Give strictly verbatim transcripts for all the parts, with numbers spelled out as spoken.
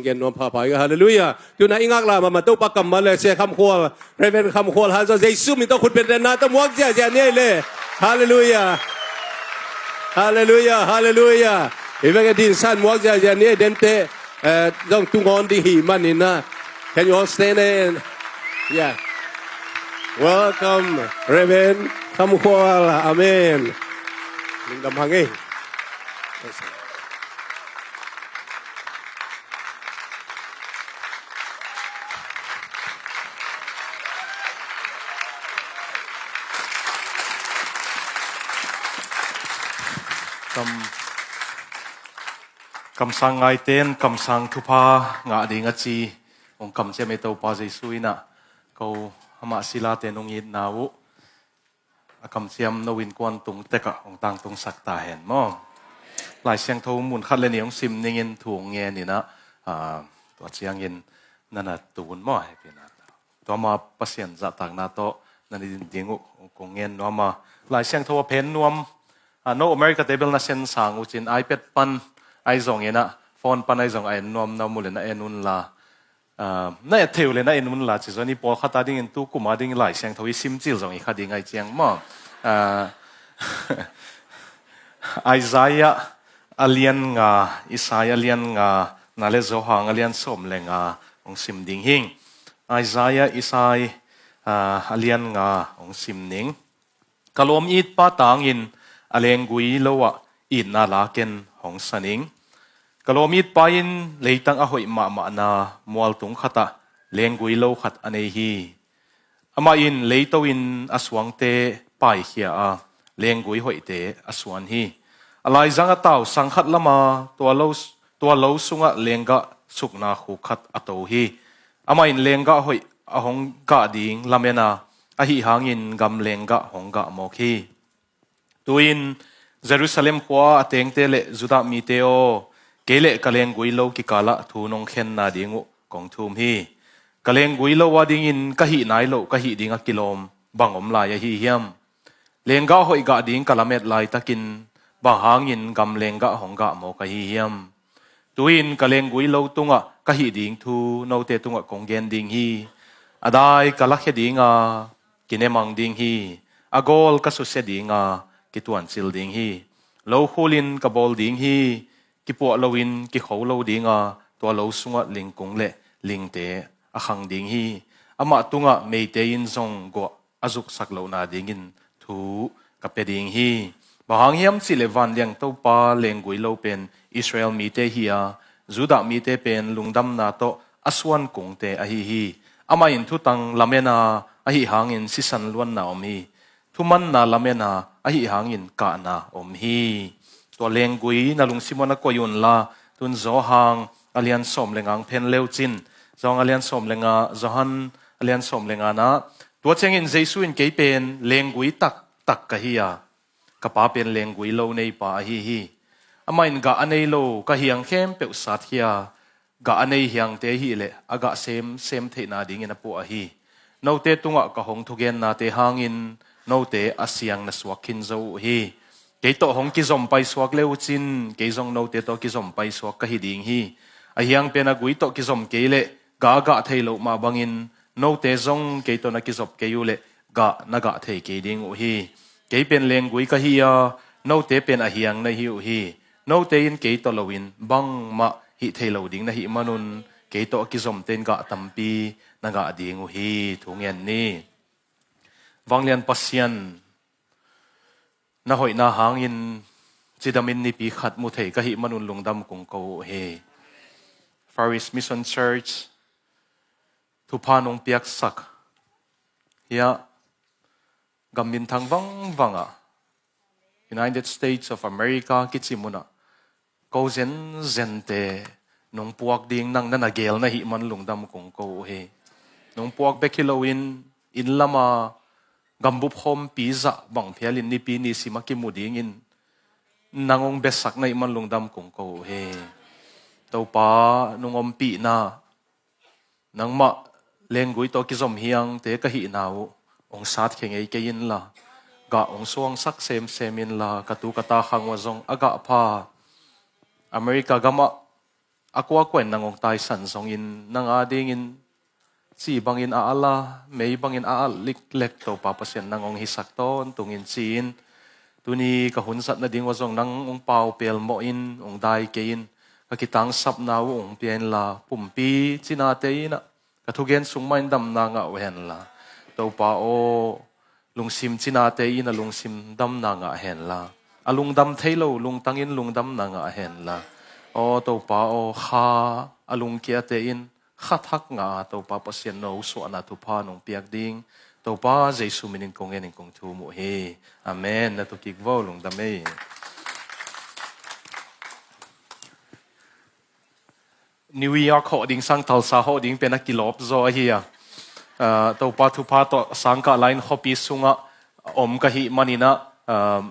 Gen nuam phapha ing. Halleluiah. Tuna i ngaklah mahmah Topa kammal le Sia Kham Khual, Reverend Kham Khual, hal zaw Jesu min tawh khut beng denna tawh muak ziahziah ni ei le. Halleluiah. Halleluiah. Halleluiah. I vek a din san muak ziahziah ni ei dente, eh, zong tungawn ding hi manin ah. Can you all stand and, yeah. Welcome, Reverend Kham Khual. Amen. Lungdam hang ei. Kam, kamsang ngaite in kamsang thupha ngah ding a ci hong kamciam ei Topa Jesu in ah, ko amah silate nong itna uh a kamciam no innkuan tung tekah hong tangtungsak ta hen maw. Lai Siangtho mun khat le nih hong sim ningin thu hong ngen in ah, ah, tua ciangin na na tun maw, hehpihna. Tua ma Pasian zahtakna tawh na na din ding uh kong ngen nuam a. Lai Siangtho a phen nuam, ah, no America te bel na sen sang uh cin iPad pan ahi zongin ah, phone pan ahi zong a en nuam na om uh le na en un la. Ah, na et thei uh le na en un la ci zaw ni. Pawlkhat a dingin tu kum a ding Lai Siangtho i sim cil zong i kha ding ahi ciang maw. Ah, Isaiah a lian nga, Isaiah a lian nga na le Johan a lian sawm le nga hong sim ding hing. Isaiah, Isaiah, ah, a lian nga hong sim ning. Ka lawm itpa tangin a lenggui lo ah itna la ken hong sa ning. Ka lawm itpa in leitang a hoih mahmahna mualtung khatah lenggui lo khat a nei hi. Amah in leito in a suangte paikhia a, lenggui hoihte a suan hi. A laizang a tau sang khat lama tua lo, tua lo sungah lenggah sukna khuk khat a to hi. Amah in lenggah hoih a hong gah ding lamen a, ahi hangin gam lenggah hong gah mawk hi. Tu-in Jerusalem khua a tengte le Judah mite aw, kei le ka lenggui lo kikalah thu nong khenna ding uh kong thum hi. Ka lenggui lo a dingin ka hih nai loh ka hih ding a kilawm bang om lai ahi hiam? Lenggah hoih gah ding ka lamet laitakin bang hangin gam lenggah hong gah mawk ahi hiam? Tu-in ka lenggui lo tungah ka hih ding thu note tungah kong gen ding hi. A dai ka lakhia ding a, kinemang ding hi. A gawl ka susia ding a, kituancil ding hi. Lo khulin ka bawl ding hi. Kipuah loin kikho lo ding a, tua lo sungah lingkung le lingte a khang ding hi. Amah tungah meite in zong guah a zuksak lohna dingin thu ka pia ding hi. Bang hang hiam cihleh vanliang Topa lenggui lo pen Israel mite hi a, Judah mite pen lungdamna tawh a suan kungte ahi hi. Amah in thutang lamen a, ahi hangin sisan luanna om hi. Thumanna lamen a, ahi hangin kahna om hi. Tua lenggui na lungsim uah na koih un la, tun Johan a lian sawm le nga hong phen le uh cin. Johan a lian sawm le nga, Johan a lian sawm le nga na, tua ciangin Jesu in kei pen lenggui taktak ka hi a, ka Pa pen lenggui lo neipa ahi hi. Amah in gah a nei lo ka hiang khempeuh satkhia, gah a nei hiangte ahileh a gah semsem theihna dingin a puah ahi. Note tungah ka hong thugennate hangin note a siang na suak khin zo uh hi. Kei tawh hong kizom paisuak le uh cin, kei zong note tawh kizom paisuak ka hi ding hi. A hiang pen a gui tawh kizom kei leh gah a gah thei loh mah bangin note zong kei tawh na kizop kei uh leh gah na gah thei kei ding uh hi. Kei pen lenggui ka hi a, note pen a hiang na hi uh hi. Note in kei tawh loin bangmah hih thei lo ding na hih manun kei tawh a kizomte in gah tampi na gah ding uh hi. Thu ngen ni. Vanglian Pasian, na hoihna hangin cidamin nipi khat mu thei ka hih manun lungdam kong ko uh hi. Far East Mission Church thupha nong piaksak hiah gam minthang vangvangah, United States of America kici munah ko zenzente nong puak ding nang na na gel na hih man lungdam kong ko uh hi. Nong puak bek hi loin inn lama gambup khawmpi zah bang phialin nipi ni sima kimu dingin nang hong besak na hih man lungdam kong ko uh hi. Topa, nong ompihna, nangmah lenggui tawh kizom hiangte ka hihna uh hong satkhia ngei kei inla, gah hong suangsak semsem inla, ka tu ka ta khang uh ah zong a gah pha America gamah a kuakua in nang hong taisan zongin nang adingin ci bangin a al a, mei bangin a al liklek Topa Pasian nang hong hisak tawntungin ci-in, tuni ka hun zat nading uh ah zong nang hong pau pelmawh in, hong dai kei in, ka kitangsapna uh hong pia inla, pumpi cinate in ah ka thugen sung mah in damna ngah uh henla, Topa aw, lungsim cinate in a lungsim damna ngah henla, a lungdam thei lo lungtangin lungdamna ngah henla, aw Topa aw, kha a lungkiate in kha thak ngah a Topa Pasian no suahna thupha nong piak ding Topa Jesu minin kong ngenin kong thum uh hi. Amen. Na tu kik vo, lungdam ei. New York hawh ding sang Tulsa hawh ding pen a kilawp zaw ahi a. Ah, Topa thupha tawh sangkah lai-in khuapi sungah om ka hih manin ah, ah,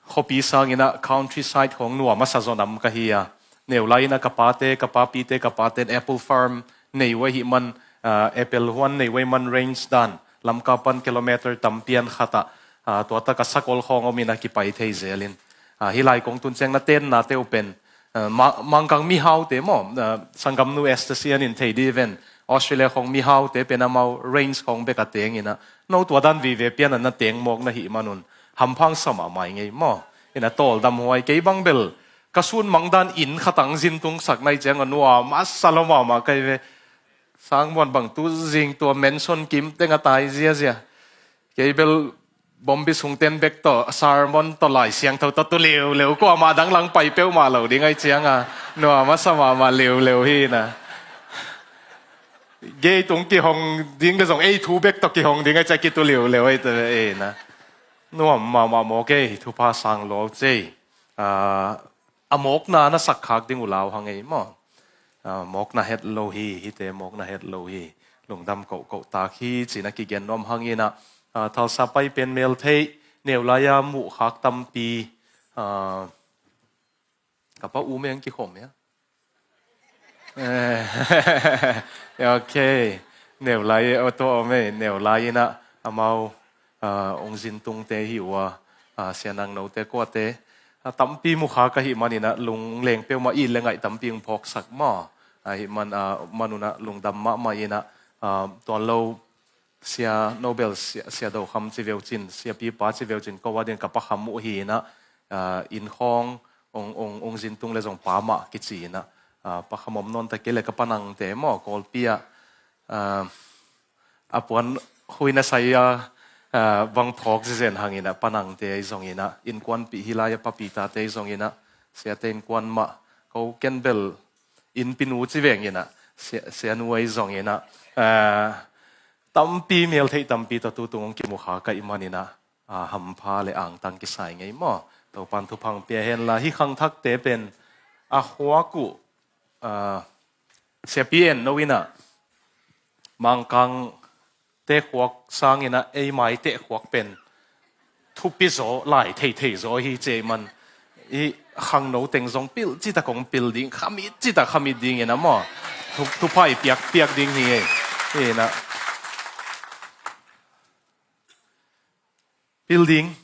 khuapi sangin ah countryside khawng nuam a sa zaw nam ka hi a. Neu lai-in ah ka pate, ka papite, ka paten apple farm nei uh ahih man, ah, apple huan nei uh ahih man range dan Lamka pan kilometer tampi an khat ah, ah, tua tak a sakol khawng om in a kipai thei zelin. Ah, hih lai kong tun ciang na tennate uh pen, ah, Ma-, Mangkang mihaute maw, ah, sanggamnu Esther Sian in thei dih ven, Australia khawng mihaute pen amau range khawng bek a teng in ah, no tua dan vive pian a na teng mawk na hih man un hampha sa mahmah i ngei maw. In a tawldam huai, kei bang bel ka sun mang dan inn khat ah hong zin tungsak na hih ciang a nuam a sa lua mahmah ka hi ve. Sangmuan bang tu zing tua mansion kim teng a tai ziazia. Kei bel Bombi sungten bek tawh sermon tawh Lai Siangtho tawh tu liuleu, kuamah dang lang pai peuhmah lo ding ahih ciang a nuam a sa mahmah liuleu hi na. Gei tung kihong ding le zong ei thu bek tawh kihong ding ahih ciang kitu liuleu ei te ei na. Nuam mahmah mawk ei, thupha sang lua uh cei. Ah, a mawkna na sak khak ding uh lau hang ei maw. Ah, mawkna het lo hi, hihte mawkna het lo hi. Lungdam kohkoh tak hi ci-in a kigen nuam hang in ah, ah, Tulsa pai pen mel theih neu lai-a muh khak tampi, ah, ka pa U Meng kikhawm ia. Eh, ok. Neu lai a tua om ei, neu lai in ah amau, ah, hong zin tungte hi uh a, ah, Sia Nang Note kuate, ah, tampi mu khak ahih manin ah lungleng peuhmah, it le ngaih tampi hong phawksak maw. Ahih man, ah, man un ah lungdam mahmah in ah, ah, tuan lo Sia Nobel, Sia, Sia Do Kham ci veu cin, Sia Pi Pa ci veu cin, ko a ding ka pa Kham uh hi in ah, ah, inn khawng hong, hong, hong zin tung le zong Pa Mah kici in ah, ah, Pa Kham om nawn ta kei le ka Pa Nangte maw, Kawlpi ah, ah, a puan hui na sai a, ah, bang phawk zizen hang in ah, Pa Nangte ahi zong in ah, innkuanpih hih lai-a Pa Pi Tate ahi zong in ah, siate innkuan mah, ko ken bel innpi nu ci veng in ah, Sia, Sia Nu ahi zong in ah, ah, tampi mel theih tampi tawh tu tung hong kimu khak ahih manin ah, ah, hampha le angtang kisa i ngei maw. Topan thupha hong pia henla, hih khangthakte pen a khuak uh, ah, Sia Pi En No in ah Mangkangte khuak sang in ah ei maite khuak pen thupi zaw, lai theithei zaw hi ci ei man. I khangno teng zong pil citak hong pil ding, khamit citak khamit ding in ah maw. Thu, thupha i piak, piak ding hi ei. Hi in ah. Pil ding.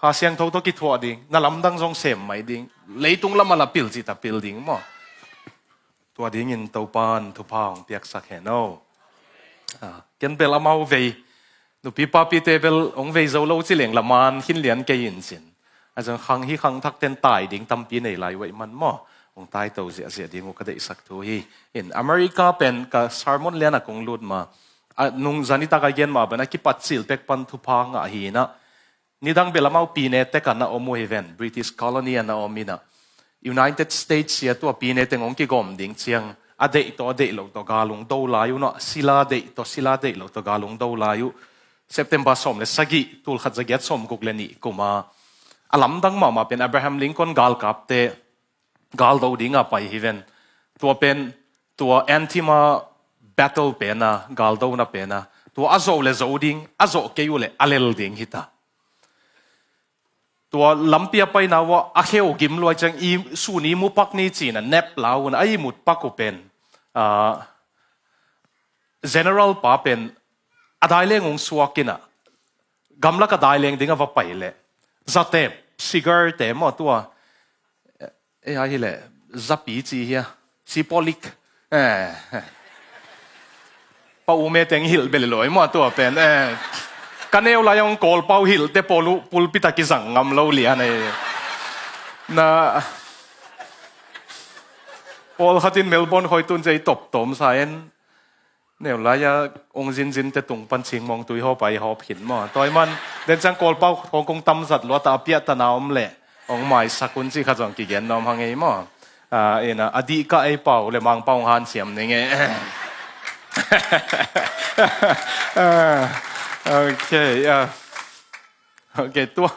Kha Siangtho tawh kithuah ding. Na lamdang zong sem mai ding. Leitung lam ah la pil citak pil ding maw. Tua dingin Topan thupha hong piaksak hen aw. Ah, ken bel amau vei, nupi papite bel hong vei zo lo ci leng laman khin lian kei in cin. A zong khang hi khangthakten tai ding tampi nei lai uh ahih man maw. Hong taito ziahziah ding uh ka deihsak thu hi. In America pen ka sermon lian a kong lut ma, a nung zanitak a gen mah bang a kipat cil pek pan thupha ngah hi in ah. Nidang bel amau pine tek a na om uh hi ven, British colony a na om in ah. United States sia tua pine teng hong kigawm ding ciang, a deih tawh a deih loh tawh gal hong do lai uh na, sila deih tawh sila deih loh tawh gal hong do lai uh. September sawm le sagih, tul khat za giat sawm guk le nih kum a, a lamdang mahmah pen Abraham Lincoln galkapte galdo ding a pai hi ven. Tua pen, tua Antietam battle pen a, galdona pen a, tua a zoh le zo ding, a zoh kei uh le a lel ding hi ta. Tua lampi a paina uh a, a kheu gim luai ciang, i sun i mu pak ni ci-in a nep la uh na, a i mut pak uh pen, ah, general pa pen a dai leng hong suak in ah, gamlak a dai leng ding a va pai leh, zatep, cigar te maw tua, eh, eh, a hi leh, zapi ci hi a. Sipolik. Eh. Pa ume teng hilh bel lo i maw tua pen. Eh. Ka neu lai hong Kawlpau hilh te pawlu pulpit a kizang ngam lo lian ei. Na pawlkhat in Melbourne khawi tun cia i tawptawm sa en. Neu lai-a ong zinzin te tung pan Cingmawng tui hawp a i hawp khin maw. Tua i man den ciang Kawlpau hong kong tamzat luat a piahtana om leh ong maisak un cih khat zong kigen nuam hang ei maw. Ah, ina a dih ka ei pau le Mangpau hong hanciam ning e. Ah, ok, ah. Ok, tua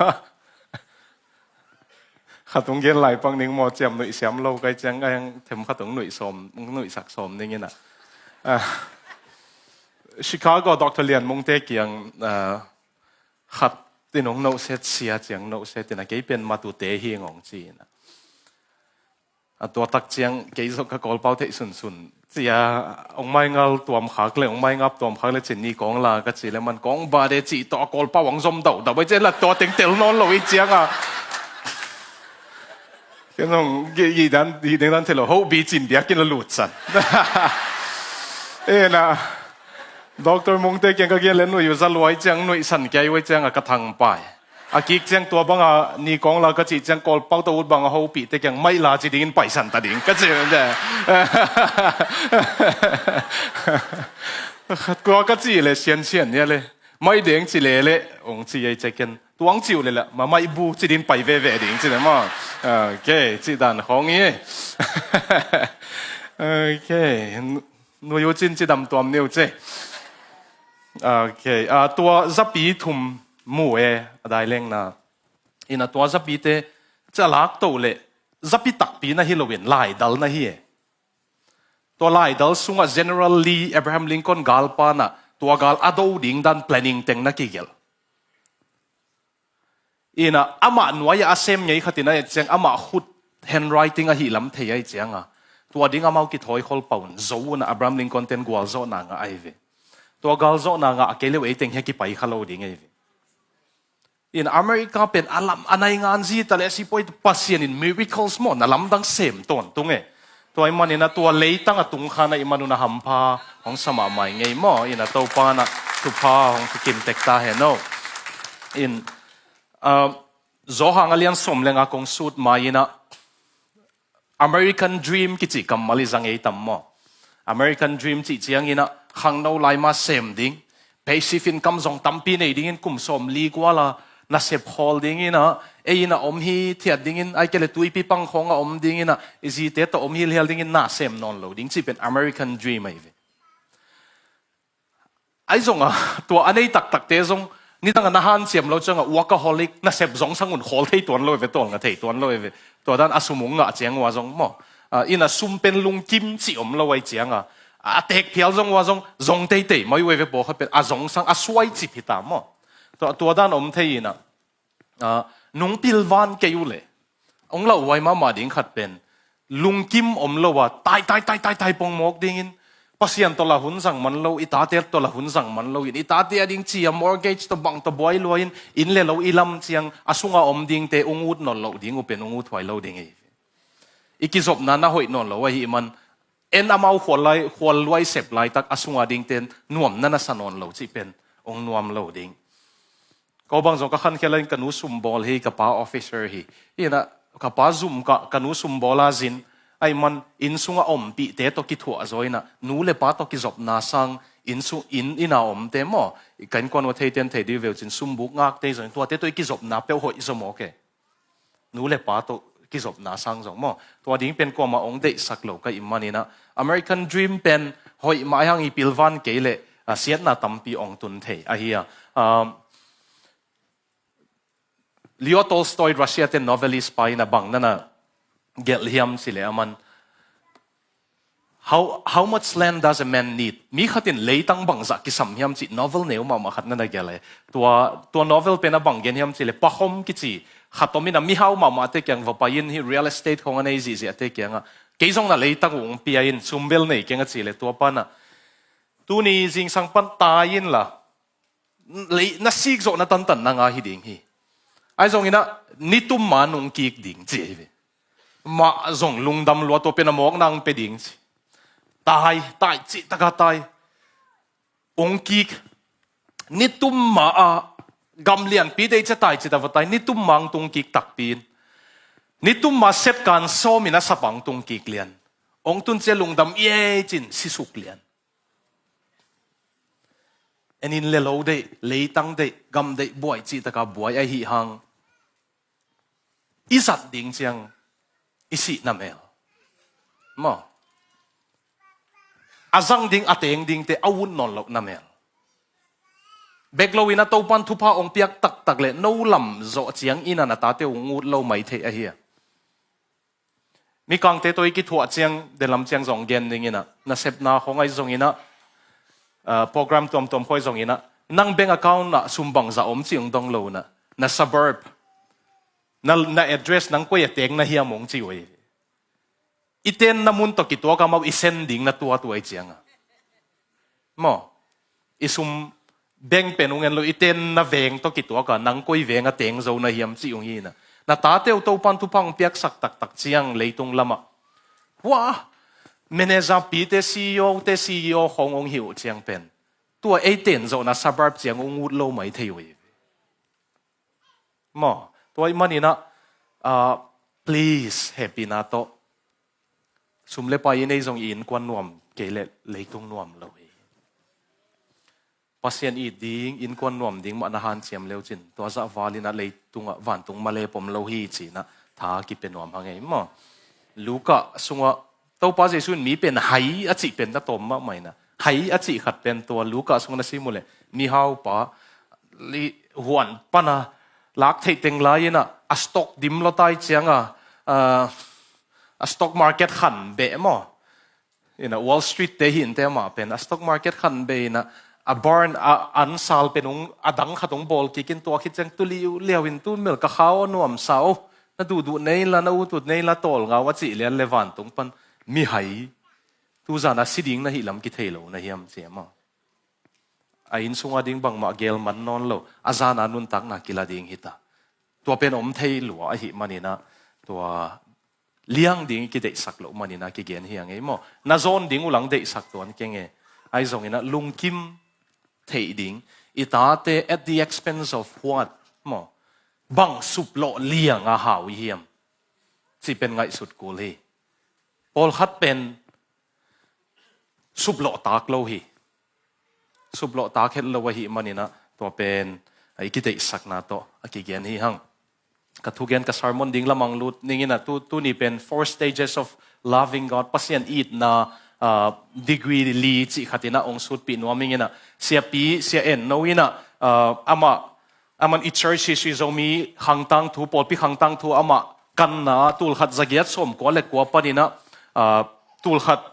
khat ong gen lai pang ning maw, ciam nuih siam lo kai ciang ai ang them khat ong nuih sawm, ong nuihsak sawm ning ina. Ah, Chicago Doctor Lian Mung te kiang, ah, khat in ong nohset sia ciang nohset ina kei pen matute hi ngong ci ina. A tua tak ciang kei zong ka Kawlpau theih sunsun cia ong mai ngal tuam khak le ong mai ngap tuam khak le cin ni kong la ka ci le man kong ba de ci tawh a Kawlpau ang zom dauh dauh bai cian la tua teng tel nawn lo i ciang a. Ken zong gi dan hi deng dan thei lo ho bi cin biak in la lut san. E na Doctor Mungte kiang ka gen le nuih uh za luai ciang nuih san kia i uai ciang a ka thang pai. A kik ciang tua banga ni kong la ka cih ciang Kawlpau ta ut banga hopih te kiang maih la ci dingin paisan ta ding ka ci. Kua ka cih le siansian nia le maih deng ci le le ong ci ei ciaken tuang ciu le la ma maih bu ci dingin pai veve ding ci le ma. Ok, ci dan khong i. Ok. Nuyu cin ci dam tuam niu ce. Ok, ah, tua zapi thum mu e a dai lengna. Ina tua zapi te ca lak to le zapi takpi na hi loin laidal na hi e. Tua laidal sungah General Lee, Abraham Lincoln galpa na tua gal a do ding dan planning teng na kigelh. Ina amah nuai-ah a sem ngei khatin a et ciang amah khut handwriting ahi lam thei ahi cianga tua ding amau kithawi khol paun zo una Abraham Lincoln ten gualzawhna ngah ahi ve. Tua galzawhna ngah a kei leu eiteng hia kipai kha lo ding ahi ve. In America pen a lam a naingan zi ta le a sipoi Pasian in miracles maw na lamdang sem tawntung e. Tua i manin a tua leitang a tung khan a i manun a hampha hong sa mahmah i ngei maw? In a Topa na thupha hong thukim tek ta hen o. In, ah, Zawhang a lian sawm le nga kong sut mai in a American Dream kici kammal i zang ei tam maw? American Dream cih ciangin a khangno laima sem ding, passive income zong tampi nei dingin kum sawm li kuala nasep khawl dingin a, ei in a om hi thiat dingin, ai kei le tuipi pang khawng a om dingin a, i zite tawh om hi lial dingin na sem nawn lo ding cih pen American Dream ahi ve. Ai zong a, tua a nei taktakte zong nidang a na hanciam lo ciang a workaholic nasep zong sangun khawl thei tuan lo ve, tawlnga thei tuan lo ve. Tua dan a sum ung ngah ciang ua zong maw? Ah, in a sum pen lungkim cih om lo ai ciang a, a tekphial zong ua zong zong teitei mai ua ve pawkhat pen a zong sang a suai cip hi ta maw? Tua, tua dan om thei in a, ah, nung pilvan kei uh le ong lauhuai mahmah ding khat pen lungkim om lo a tai tai tai tai tai pongmawk dingin Pasian tawh la hun zang man lo, i tate tawh la hun zang man lo in i tate a ding ci a mortgage tawh bang tawh buai luai in, in le lo i lam ciang a sunga om dingte ung ut nawn lo ding uh pen ung ut huai lo ding hi. I kizopna na hoih nawn lo ahi man en amau khual lai, khual luai sep laitak a sunga dingte nuamna na sa nawn lo cih pen ong nuam lo ding. Ko bang zong ka khankhial in ka nu sumbawl hi, ka pa officer hi. Hi na, ka pa zum ka, ka nu sumbawl a zin ai man inn sunga ompihte tawh kithuah zaw in a, nu le pa tawh kizopna sang inn sung, inn, inn a omte maw? Ka innkuan ua theiten thei dih veu cin sumbuk ngakte zong in tuate tawh i kizopna peuh hoih zaw maw ke? Nu le pa tawh kizopna sang zong maw? Tua ding pen kuamah ong deihsak lo ka i man in a, American Dream pen hoih mah ai hang i pilvan kei le, ah, siatna tampi ong tun thei ahi a. Um, Leo Tolstoy, Russia te novelist pa in a bang nana gelh hiam cih le a man How, how much land does a man need? Mi khatin leitang bangzah kisam hiam cih novel neu mahmah khat na na gelh e. Tua, tua novel pen a bang gen hiam cih le Pahom kici khat om in a mihau mahmahte kiang va pai in hi real estate khong a nei zihziahte kiangah kei zong na leitang ung pia in sumbel nei keng a cih le tua pana tuni zingsang pan tai in la lei na sik zawh na tantan na nga hi ding hi. Ai zong in a nitum ma nung kik ding ci hi ve. mah zong lungdam lua, tua pen a mawkna hong pia ding ci. Tai, tai, cih taka tai. Hong kik. Nitum ma a gam lianpi dei cia tai cih taka tai. Nitum ma hong tung kik takpi in. Nitum ma set kan sawm in a sap a hong tung kik lian. Hong tun cia lungdam ei cin sisuk lian. En in le lo deih, leitang deih, gam deih buai cih taka buai ahi hang. I zat ding ciang i sih na mel. Maw. A zang ding, a teng dingte a ut nawn loh na mel. Bek lo in a Topan thupha hong piak taktak le no lam zawh ciang in a na tate hong ut lo mai thei ahi a. Mikangte tawh i kithuah ciang, delam ciang zong gen ding in a, nasepna khong ahi zong in a, ah, program tuamtuam khong ahi zong in a, nang bank account ah sum bangzah om cih hong dong lo in a, na suburb, na, na address nang koi a teng na hiam hong ci uh hi. I tenna mun tawh kituak a mau i sen ding na tuatua i ciang a. Maw, i sum bank pen hong en lo, i tenna veng tawh kituak a, nang koi veng a teng zo na hiam cih hong hi in a. Na tate uh Topan thupha hong piaksak taktak ciang leitung lam ah. Hua, manager pite, C E O te, C E O khong hong hi uh ciang pen. Tua ei ten zawhna suburb ciang hong ut lo mai thei uh hi. Maw, tua ahih manin a, ah, please, hehpihna tawh. Sum le pai i nei zong i innkuan nuam kei leh leitung nuam lo hi. Pasian it ding, innkuan nuam ding mah na hanciam leu cin, tua zah val in a leitung ah vantung malep om lo hi ci in a tha kipia nuam hang ei maw. Luka sungah Topa Jesuh in mi pen hai a cih pen na tawm mahmah in a. Hai a cih khat pen tua Luka sungah na sim uh leh, mihaupa li huan pan a lak theih teng lai in a, a stock dim lua tai ciang a, ah, a stock market khan beh maw. In a Wall Street te hi in te amah pen, a stock market khan beh in a, a barn, a ansal pen hong, a dang khat hong bawl kik in tua khit ciang tu liuliau in tu mel ka kha aw nuamsa aw, na duhduh nei inla, na utut nei inla, tawlnga aw a cih lian le vantung pan mihai. Tuzan a si ding na hih lam kithei lo na hiam ci a maw. A inn sunga ding bangmah gel man nawn lo, a zan a nuntakna kila ding hi ta. Tua pen om thei lua ahih manin a, tua liang ding i kideihsak loh manin a kigen hi a ngei maw. Na zawn ding uh lang deihsak tuan keng e. Ahi zongin a lungkim theih ding, i tate at the expense of what? Maw. Bang suplawh liang a hau i hiam? Cih pen ngaihsut kul hi. Pawlkhat pen suplawh tak lo hi. Suplawh tak het lo ahih manin a, tua pen a i kideihsakna tawh a kigen hi hang. Ka thugen ka sermon ding lamang lut ning in a, tu, tuni pen Four Stages of Loving God, Pasian itna, ah, degree li cih khat in a hong sutpih nuam ing in a, siapi, Sia En No in a, ah, amah Aman i church history, Zomi khangtang thu, pawlpi khangtang thu amah kanna, tulkhat zagiat sawmkua le kua panin a, ah, tulkhat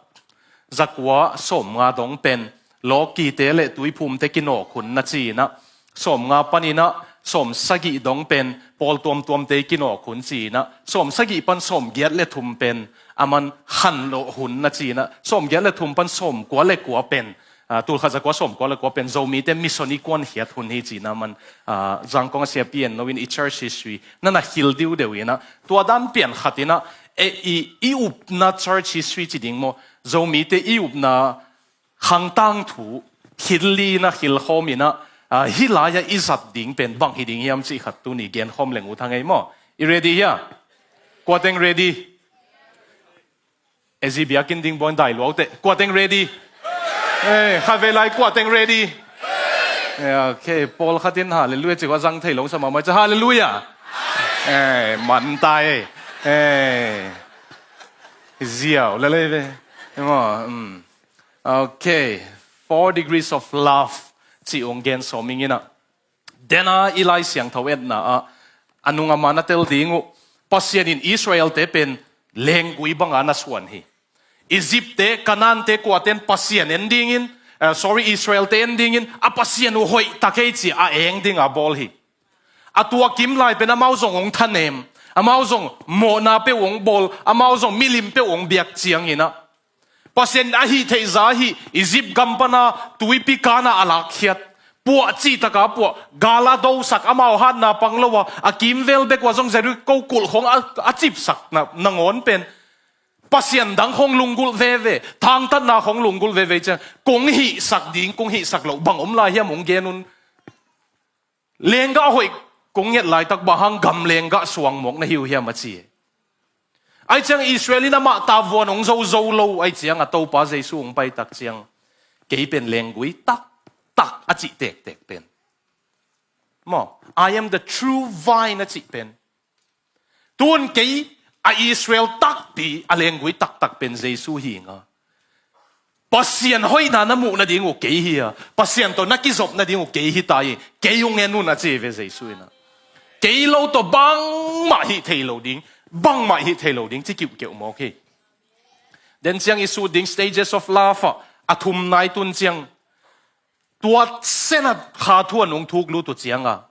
zakua sawmnga dong pen lawkite le tuiphumte kinawk hun na ci-in a, sawmnga panin a sawmsagih dong pen pawl tuamtuamte kinawk hun ci-in a, sawmsagih pan sawmgiat le thum pen aman khanlawh hun na ci-in a, sawmgiat le thum pan sawmkua le kua pen, ah, tulkhat zakua sawmkua le kua pen Zomite mission i kuankhiat hun hi ci-in a man, ah, Zangkong a siapi En No in i church history na na khil diudeu in a, tua dan pian khat in a, e, i, i upna church history ci ding maw, Zomite i upna khangtang thu khil li na khil khawm in a, ah, hih lai-ah i zat ding pen bang hi ding hiam cih khat tuni gen khawm leng ut hang ei maw. I ready hia? Kua teng ready? E zi biakinn ding buang dai luaute. Kua teng ready? Eh, khatvei lai kua teng ready? Eh, okay, pawlkhat in hallelujah ci kua zang thei lo sa mahmah ci hallelujah. Eh, man tai. Eh. Ziau le le ve. Emaw, um. Okay. Four degrees of love ci ong gen sawm ing in a. Dena i Lai Siangtho etna ah a nung a man a tel ding uh, Pasian in Israelte pen lenggui banga na suan hi. Egyptte, Kanaante kuaten Pasian en dingin, eh, sorry, Israelte en dingin a Pasian uh hoih ta kei ci a eng dinga bawl hi. A tua kim lai pen amau zong hong thanem, amau zong mawhna peuh hong bawl, amau zong milim peuh hong biak ciangin a, Pasian a hih theihza ahi Egypt gam pana tuipi kana a lakkhiat, Puah cih taka puah, gal a dosak, amau hatna pang lo a, a kimvel bek uh a zong Jericho kulh khong a, a cipsak na, nangawn pen Pasian dang khong lunggulh veve, thangtatna khong lunggulh veve ciang, kong hihsak ding, kong hihsak loh bang om lai hiam hong gen un. Lenggah hoih kong nget laitak bang hang gam lenggah suang mawk na hi uh hiam a ci. Ai ciang Israel in amah tavuan hong zozo lo ai ciang a Topa Jesu hong paitak ciang, kei pen lenggui taktak a cih tektek pen. Maw, "I am the true vine," a cih pen. Tun kei a Israel takpi a lenggui taktak pen Jesu hi nga. Pasian hoihna na muh nading uh kei hi a, Pasian tawh na kizop nading uh kei hi ta hi, kei hong en un a ci ve Jesu in a. Kei lo tawh bangmah hih thei lo ding, bangmah hih thei lo ding ci kiuhkeuh mawk hi. Den ciang i sut ding stages of love ah, a thum nai tun ciang, tua senat kha thuan hong thuk lut uh cianga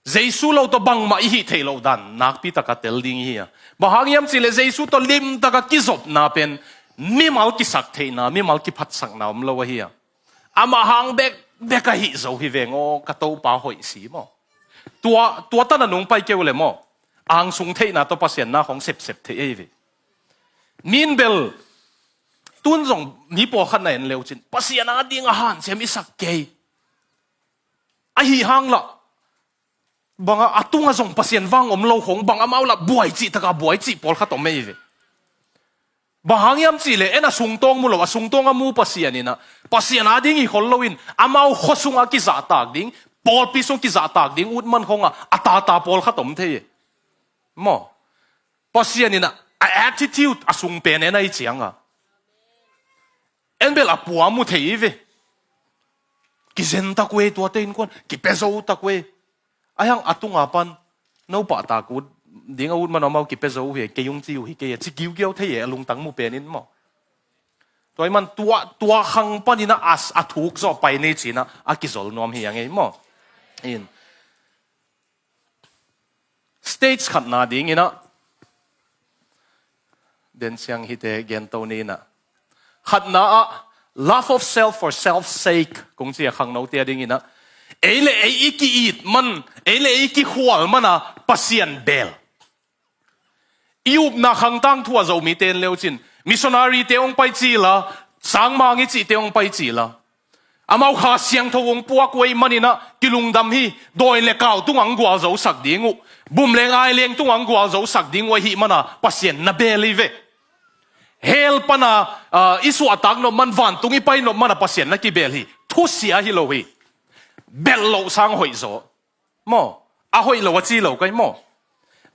Jesu lo tawh bangmah i hih theih loh dan nakpi taka tel ding hi a. Bang hang hiam cihleh Jesu tawh limtaka kizopna pen mimal kisak theihna, mimal kiphatsakna om lo ahi a. Amah hang bekbek ahih zo hi veng aw, ka Topa hoih si maw. Tua, tua tana nung pai keu le maw, angsung theihna tawh Pasian na khong sepsep theih ahi ve. Min bel tun zong mi pawlkhat na en leucin Pasian a ding a hanciam i sak kei. Ahi hang lah banga a tunga zong Pasian vang om lo khong bang amau lah buai cih taka buai cih pawlkhat om ei ve. Bang hang hiam cihleh en a sungtawng mu lo, a sungtawng a mu Pasian inah Pasian a ding hi khol loin amau khuasunga kizahtak ding, pawlpi sung kizahtak ding ut man khonga a tata pawlkhat om thei e. Maw? Pasian inah a attitude a sung pen en ahi cianga en bel a pua mu thei hi ve. Kizen tak uh e, tuate innkuan kipia zo tak uh e. Ahi hang a tunga pan no pahtak ut ding a ut man amau kipia zo uh hi, kei hong ci uh hi kei a ci kiukiau thei e, a lungtang mu pen in maw. Tua hi man tua, tua khang paninah a, a thuk zawh pai nei cinah a kizol nuam hi a ngei maw. In stage khatna dinginah den siang hite gento ninah khatna ah love of self for self sake kong ci a khangnote a dinginah ei le ei i ki-it man, ei le ei i kikhual mana Pasian bel. I upna khangtang thu a Zomite en leucin missionary te hong pai cila, sangmang i cihte hong pai cila, amau Kha Siangtho hong puak uh ei maninah kilungdam hi. Dawi le kau tunga hong gualzosak ding uh, bum le ngai leng tunga hong gualzosak ding uh ahi mana Pasian na bel hi ve. Hell pana, ah, i suahtak nop man, vantung i pai nop mana Pasian na kibel hi. Thusia hi lo hi. Belh loh sang hoih zaw. Maw? A hoih lo a ci lo kai maw?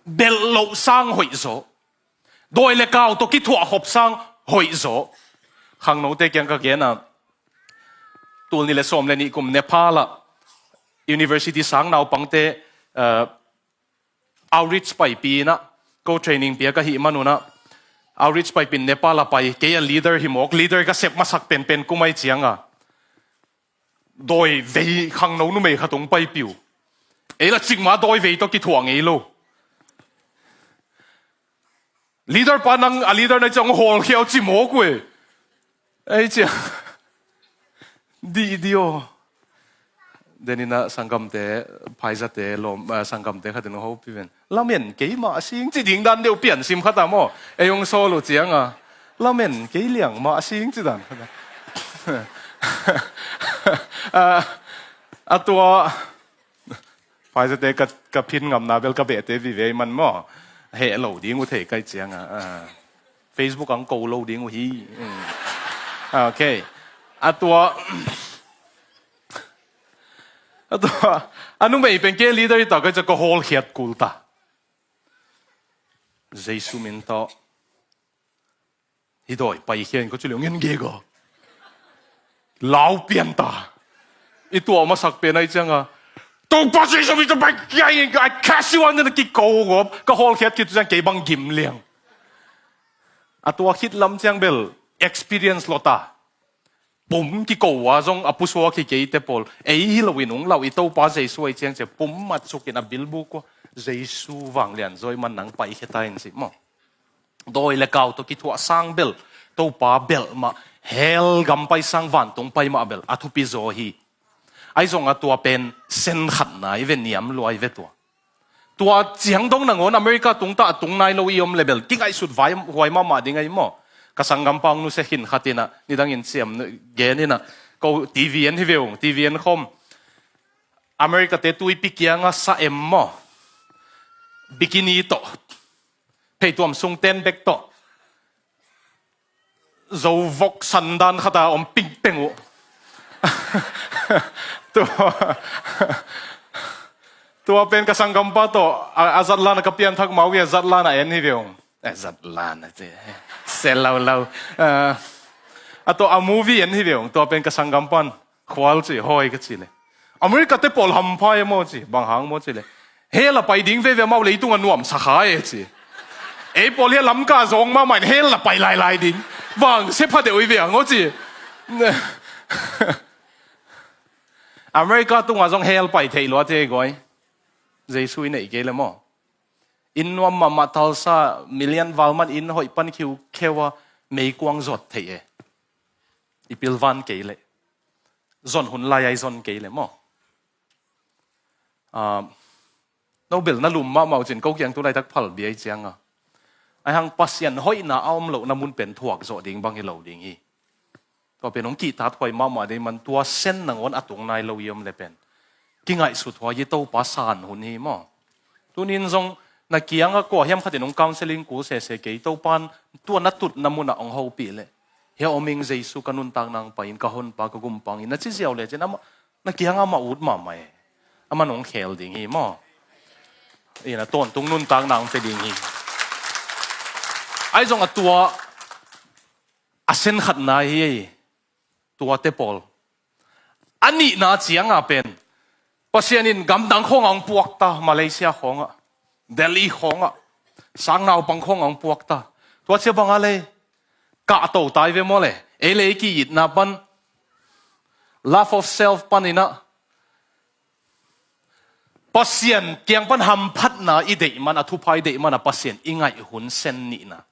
Belh loh sang hoih zaw. Dawi le kau tawh kithuah khop sang hoih zaw. Khangnote kiang ka gen a, tul ni le sawm le nih kum Nepal ah university sang naupangte, eh, outreach paipi inah ko training pia ka hih manunah outreach paipin Nepal a pai, kei a leader hi mawk, leader ka sep masak penpen kumai cianga dawi vei khangno numei khat hong paipiu. Ei la cikmah dawi vei tawh kithuah ngei lo. Leader pa nang a leader na ciang hong hawlkhia uh ci mawk uh e. Ei cia dih dih aw. Deninah sanggamte, phaizate lawm, ah, sanggamte khatin hong hopi ven. Lamen keimah a sing ci ding dan deuh piansim khata maw? Ei hong sawl uh cianga lamen kei liangmah a sing ci dan khata. Ah, a tua phaizate ka, ka phin ngamna bel ka behte vive man maw? Heh lo ding uh thei kai cianga, ah, Facebook ang ko lo ding uh hi. Mm. Ah, okay. A tua a tua a numei pen ke leader hi ta kai cia ka hawlkhiat kul ta. Jesu min tawh hi dawi paikhia in ka ci leng en gega. Lau pian ta. I tuah masak pen ahi cianga Topa Jesu min tawh paikhia in ka, I cast you out, na kiko gawp ka hawlkhiat khit ciang kei bang gim liang. A tua khit lam ciang bel experience lo ta. Pum kiko a zong a pusuak hi kei te pawl. Ei hi loin ung lau i Topa Jesu ahi ciang cia pum matsukin a bilbuk ua Jesu vanglian zawi man nang paikhia ta in si maw? Dawi le kau tawh kithuah sang bel, Topa belh mah, hell gam pai sang vantung pai mah bel a thupi zaw hi. Ahi zong a tua pen sen khatna i ve, niam lua i ve tua. Tua ciang dong nangawn America tungtah a tung nai lo i om le bel kingaihsut vai huai mahmah ding ahi maw? Ka sanggampa ung nusia khin khat inah nidangin siam gen inah, ko T V en hi ve ung, T V en khawm. America te tuipi kianga sa em maw? Bikini tawh, pheituam sung ten bek tawh, zo vok sandan khata om pingpeng uh. Tua, tua pen ka sanggampa tawh a, a zatlan a ka pianthak mau ia zatlan a en hi ve ung. Eh, zatlan a ci. Se laulau. Ah, a tawh a movie en hi ve ung. Tua pen ka sanggampan khual ci, hoi ka ci le. America te pawl hampha e maw ci, bang hang maw ci le. Hell a pai ding veve mau leitung a nuam sakha e ci. Ei pawl hia lamka zong mahmah in hell a pai lailai ding. Vang se pha deuh i ve ang aw ci. America tunga zong hell pai thei lua te goi. Jesu i neih kei le maw? Inn nuam mahmah talsa, million val man inn hoih pan khiukheu a, meikuang zuat thei e. I pilvan kei le. Zon hun lai ai zon kei le maw? Ah, no bel na lum mahmah uh cin ko kiang tu laitak phalbi ai cianga. Ai hang Pasian hoihna a om lohna mun pen thuak zawh ding bang hi lo ding hi. Tua pen hong kihtat huai mahmah dei man tua sen nangawn a tung nai lo i om le pen kingaihsut huai i Topa san hun hi maw? Tunin zong na kianga kua hiam khatin hong counseling kul sese kei, Topan tua na tutna munah hong hopih le. Hia om ing Jesu ka nuntak nang pai in ka honpa ka gumpang in na ci ziau le cin amah na kianga amah ut mahmah e. Amah nong khel ding hi maw? Ina tawntung nuntak nang pe ding hi. Ai zong a tua a sen khatna hi ei. Tuate pawl. A nihna cianga pen Pasian in gamdang khawngah hong puakta, Malaysia khawngah, Delhi khawngah, sang naupang khawngah hong puakta. Tua cia banga lei kahto tai ve maw le? Ei lei ki-itna pan, love of self paninah Pasian kiang pan hamphatna i deih man, a thupha i deih man a Pasian i ngaih hun sen nihna.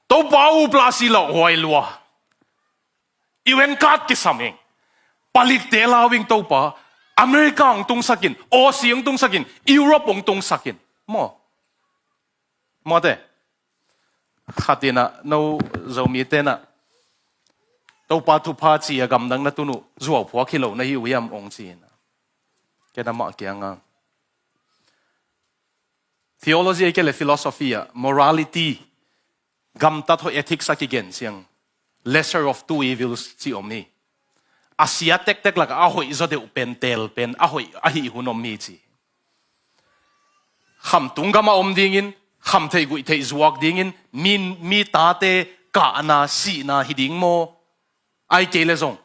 Topa u plasi lo huai lua. U N card kisam ing. Palikte lau ing Topa. America hong tungsakin, Aussie hong tungsakin, Europe hong tungsakin. Maw? Mawte. Khatinah no Zomi tenah Topa thupha ci a gamdang na tun uh zuau phuak hi lo na hi uh hiam hong ci inah. Ken amah kianga theology a kei le philosophy ah morality, gamtat hoih, ethics a kigen ciang lesser of two evils ci om hi. A sia tektek lakah a hoih zaw deuh pen, teel pen a hoih ahi hun om hi ci. Khamtung gam a om dingin, khamtheih guihtheih zuak dingin, mi, mi tate kahna sihna hi ding maw? Ai kei le zong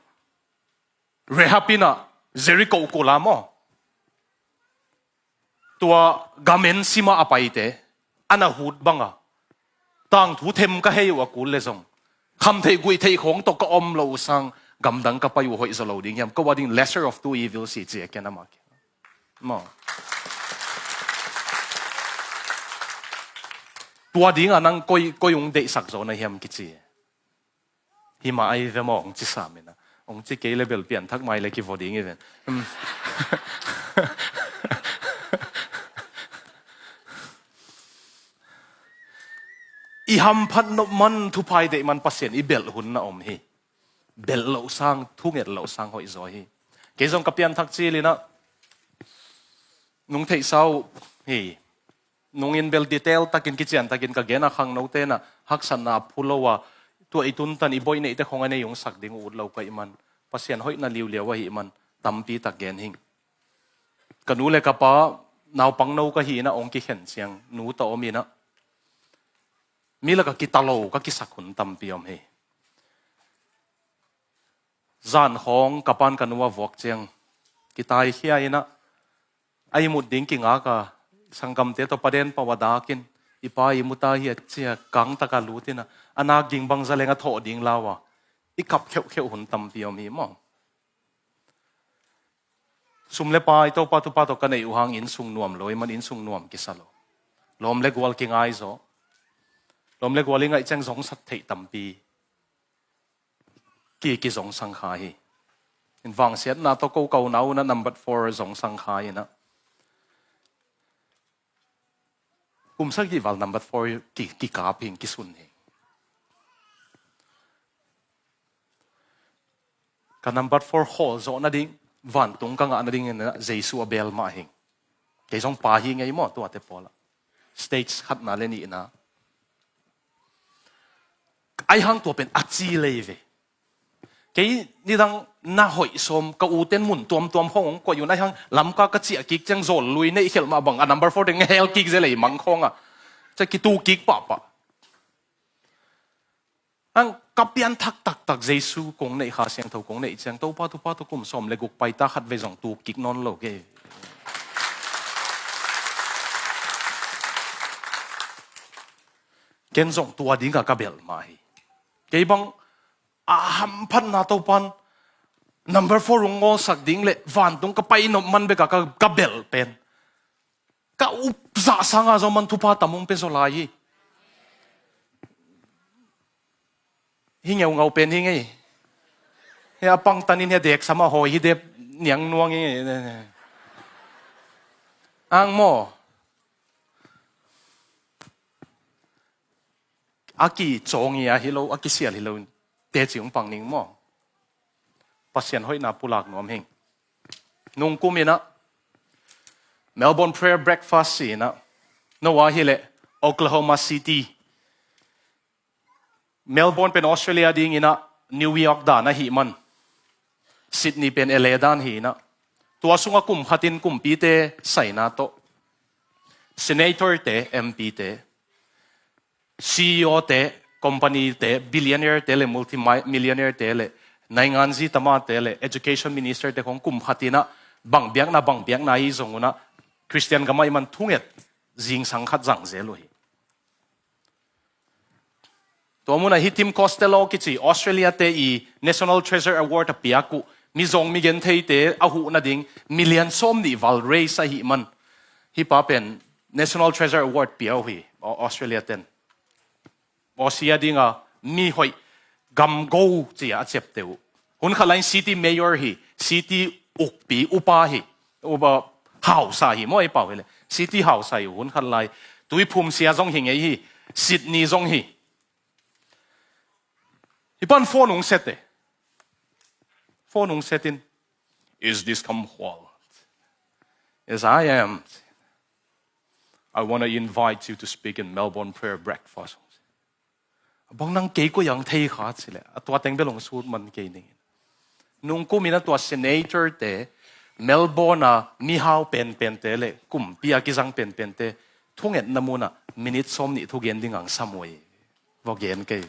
Rahab inah Jericho kula maw? Tua gamen sima a paite ana hut banga tangthu them ka hei uh a kul le zong khamtheih guihtheih khawng tawh ka om lo uh sang gamdang ka pai uh hoih zaw lo ding hiam? Ko a ding lesser of two evils hi ci a ken amah kiang. Maw? Tua dinga nang koi, koi hong deihsak zaw na hiam kici. Himah ai ve maw hong ci saminah. Hong ci kei le bel pianthak mai le kivo ding i ven. I hamphat nop man, thupha i deih man Pasian i belh hun na om hi. Belh loh sang, thunget loh sang hoih zaw hi. Kei zong ka pianthak cilinah nung theihsa uh hi. Nungin bel detail takin kician takin ka gen a khangno tenah haksatna a phu lo a tua i tuntan i boih neihte khong a nei hong sak ding uh ut lo ka ih man Pasian hoihna liuliau ahi man tampi tak gen hing. Ka nu le ka pa naupang no ka hi inah hong kikhen ciang nu ta om inah mi laka kita lo ka kisak hun tampi om hi. Zan khawng ka pan ka nu a vuak ciang kitaikhia inah a ihmut ding kingak a sanggamte tawh paden pau a dakin i pa ihmut a hi a cia kangtaka lut inah a nak ding bangza leng a thawh ding lau a i kap kheuhkheuh hun tampi om hi maw? Sum le pai Topa thupha tawh ka neih uh hang innsung nuam lo i man innsung nuam kisa lo. Lawm le gual kingai zaw. Lawm le gual i ngaih ciang zongsat theih tampi ki, kizong sang kha hi. In vangsiatna tawh ko kau na un ah number four zong sang kha in ah. Kum sagih val number four ki, kikap hing, kisun hing. Ka number four khawl zawh nading, vantung ka ngah nading in ah Jesu a bel mah hing. Kei zong pa hi ngei maw, tuate pawl ah. Stage khatna le nihna. Ai hang tua pen a ci lei ve. Kei nidang na hoih sawm, ka uten mun tuamtuam khawng hong koih un, ai hang Lamka ka ciah kik ciang zawl lui neih khelh mah bang, a number four teng hel kik zel ei mang khawng a. Cia kitu kik pahpah. Ang ka pianthak taktak Jesu kong neih, Kha Siangtho kong neih ciang, Topa, Topa, tua kum sawm le guk paita khat vei zong tu kik nawn lo kei. Ken zong tua dinga ka belh mah hi. Kei bang a hamphatna Topan number four hong ngawlsak ding le vantung ka pai nop man beka ka, ka belh pen. Ka upzah sanga zong man thupha tam hong pia zaw lai hi. Hi ngeungau pen hi ngei. Hi a pangtanin hi a dek sama hawi hi dep niang nuang hi ngei. Ang maw. A kicawng hi a hi lo, a kisial hi lo. Teci hong pang ning maw. Pasian hoihna pulak nuam hing. Nungkum in ah Melbourne Prayer Breakfast ci in ah, no a hi leh Oklahoma City, Melbourne pen Australia ding in ah New York dan ahih man, Sydney pen L A dan hi in ah, tua sungah kum khatin kumpite saina tawh senator te, M P te, C E O te, company te, billionaire te le multi-millionaire te le naingan zi tamate le education minister te khong kum khat in ah bang biakna, bang biakna hi zong un ah Christian gam ah i man thunget zingsang khat zang zel uh hi. Tua mun ah hih Tim Costello kici Australia te i National Treasure Award a piak uh, mizawng migentheite a huh nading million sawm nih val raise ahih man, hih pa pen National Treasure Award pia uh hi, Au-, Australia ten. Aussie a dinga mi hoih gamgo ci-a a ciapteh uh. Hun khat lai-in city mayor hi, city ukpi upa hi, upa hausa hi maw, ei pau hi leh. City hausa hi uh hun khat lai. Tuiphum sia zong hi ngei hi, Sydney zong hi. Hih pan phone hong set e. Phone hong set in. Is this Kam Khual? Yes, I am. I want to invite you to speak in Melbourne prayer breakfast. Bang nang kei koi ang thei kha ci leh. A tua teng bel hong sut man kei ning. Nungkum in a tua senator te, Melbourne a mihau penpen te le kumpi a kizang penpen te thungetna mun ah minute sawm nih thugen ding ang sam uh hi. Vok gen kei.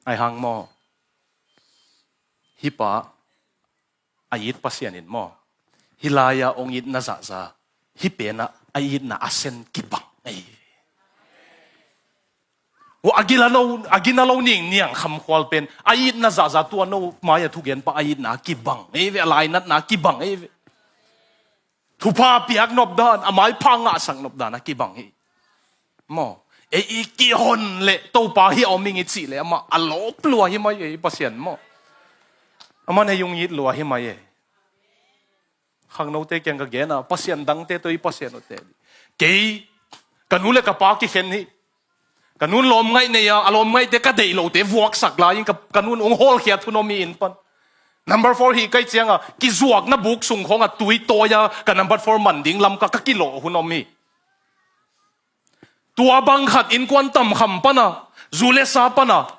Ai hang maw. Hih pa a it Pasian in maw, hih lai-a hong itna zahza, hih pen ah a itna a sen kibang ei. Ua a gina lo, a gina lo ningniang Kam Khual pen a itna zahza, tua no mai-a thugenpa a itna kibang ei ve, a lainatna kibang ei ve. Thupha piak nop dan, a maipha ngahsak nop dan a kibang hi. Maw. Ei i kihon leh Topa hi a om ing i cih leh amah a lawp lua hi mai ei Pasian maw. Amah ei hong it lua hi mai ei. Khangnote kiang ka gen a, Pasian dangte tawh i Pasian uh te. Kei ka nu le ka pa kikhen hi. Ka nun lawmngaih nei a, a lawmngaihte ka deih lote vuaksak lai-in ka, ka nun hong hawlkhiat hun om hi inn pan. Number four hi ka hih cianga kizuakna buk sung khawngah tui tawi-a ka number four man ding lam ka, ka kilawh hun om hi. Tua bang khat innkuan Tam Kham pana, zu le sa pana,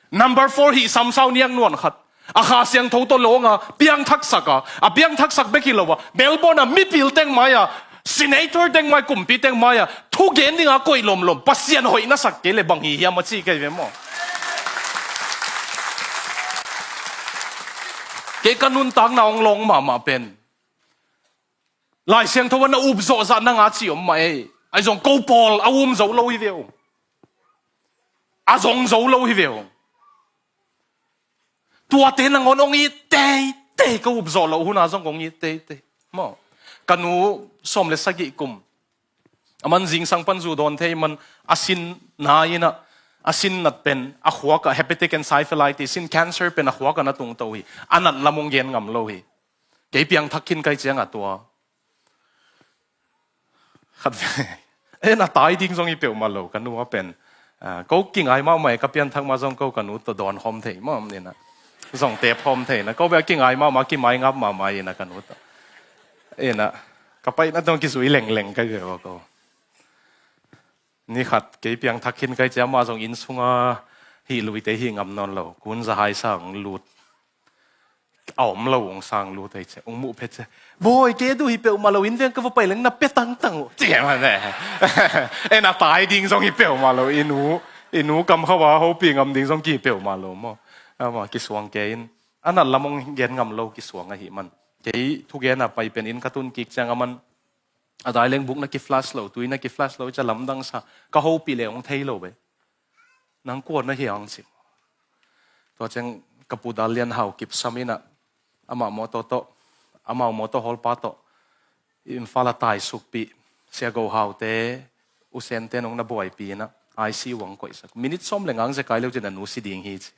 number four hih Sam Sau Niang Nuan khat a Kha Siangtho tawh lawnga piangthaksak a, a piangthaksak bek hi lo a, Melbourne a mipil teng mai-a, senator teng mai, kumpi teng mai-a thugen dinga koih lomlom, Pasian hoih na sak kei le bang hi hiam a ci kei ve maw. Kei ka nuntakna hong lawng mahmah pen Lai Siangtho a na up zawh zah nang a ci om mah ei. Ai zong ko pawl a um zo lo hi ve ung. A zong zo lo hi ve ung. Tuate nangawn hong it teitei, ka up zawh loh hun a zong hong it teitei. Maw. Ka nu sawm le sagih kum. A man zingsang pan zu dawn thei man a sin na in ah, A sin nat pen a khuak ah, hepatitis encephalitis, sin cancer pen a khuak ah na tungto hi. A nat lam hong gen ngam lo hi. Kei piangthak khin kai ciangah tua khat ve. En a tai ding zong hi peuhmah lo ka nu a pen. Ah, ko kingai mahmah e, ka pianthak mah zong ko ka nu tawh dawn khawm thei mah om inah. Zong tep khawm thei na. Ko bia kingai mahmah, kimai ngap mahmah inah ka nu tawh. Inah ka paina tawh kizui lengleng kai ve ua ko. Ni khat kei piangthak khin kai ciang mah zong inn sunga hih luite hih ngam nawn lo. Kun za hai sang lut. A om lo ung sang lut ei ciang ung muh phet ciang, "Bawi, kei a duh hi peuhmah lo, inn veng ka va pai leng na pia tangtang uh," ci e mah ne. En a tai ding zong hi peuhmah lo, i nu, i nu kam khawh a hopih ngam ding zong kihi peuhmah lo maw. Amah kisuang kei in a nat lam hong gen ngam lo kisuang ahih man. Kei thugen a pai pen inn ka tun kik ciang a man a dai leng buk na ki-flash lo, tui na ki-flash lo, i ca lamdang sa, ka hopih le hong thei lo ve. Nang kua na hi hang cim. Tua ciang ka pu Dal Lian Hau kipsam inah amah mawtaw tawh, amau mawtaw hawlpa tawh Imphal a taisukpih Sia Go Hau te, U Sen te nong na buaipih inah I C U ang koihsak. Minit sawm le ngang zekai lo cin a nu si ding hi ci.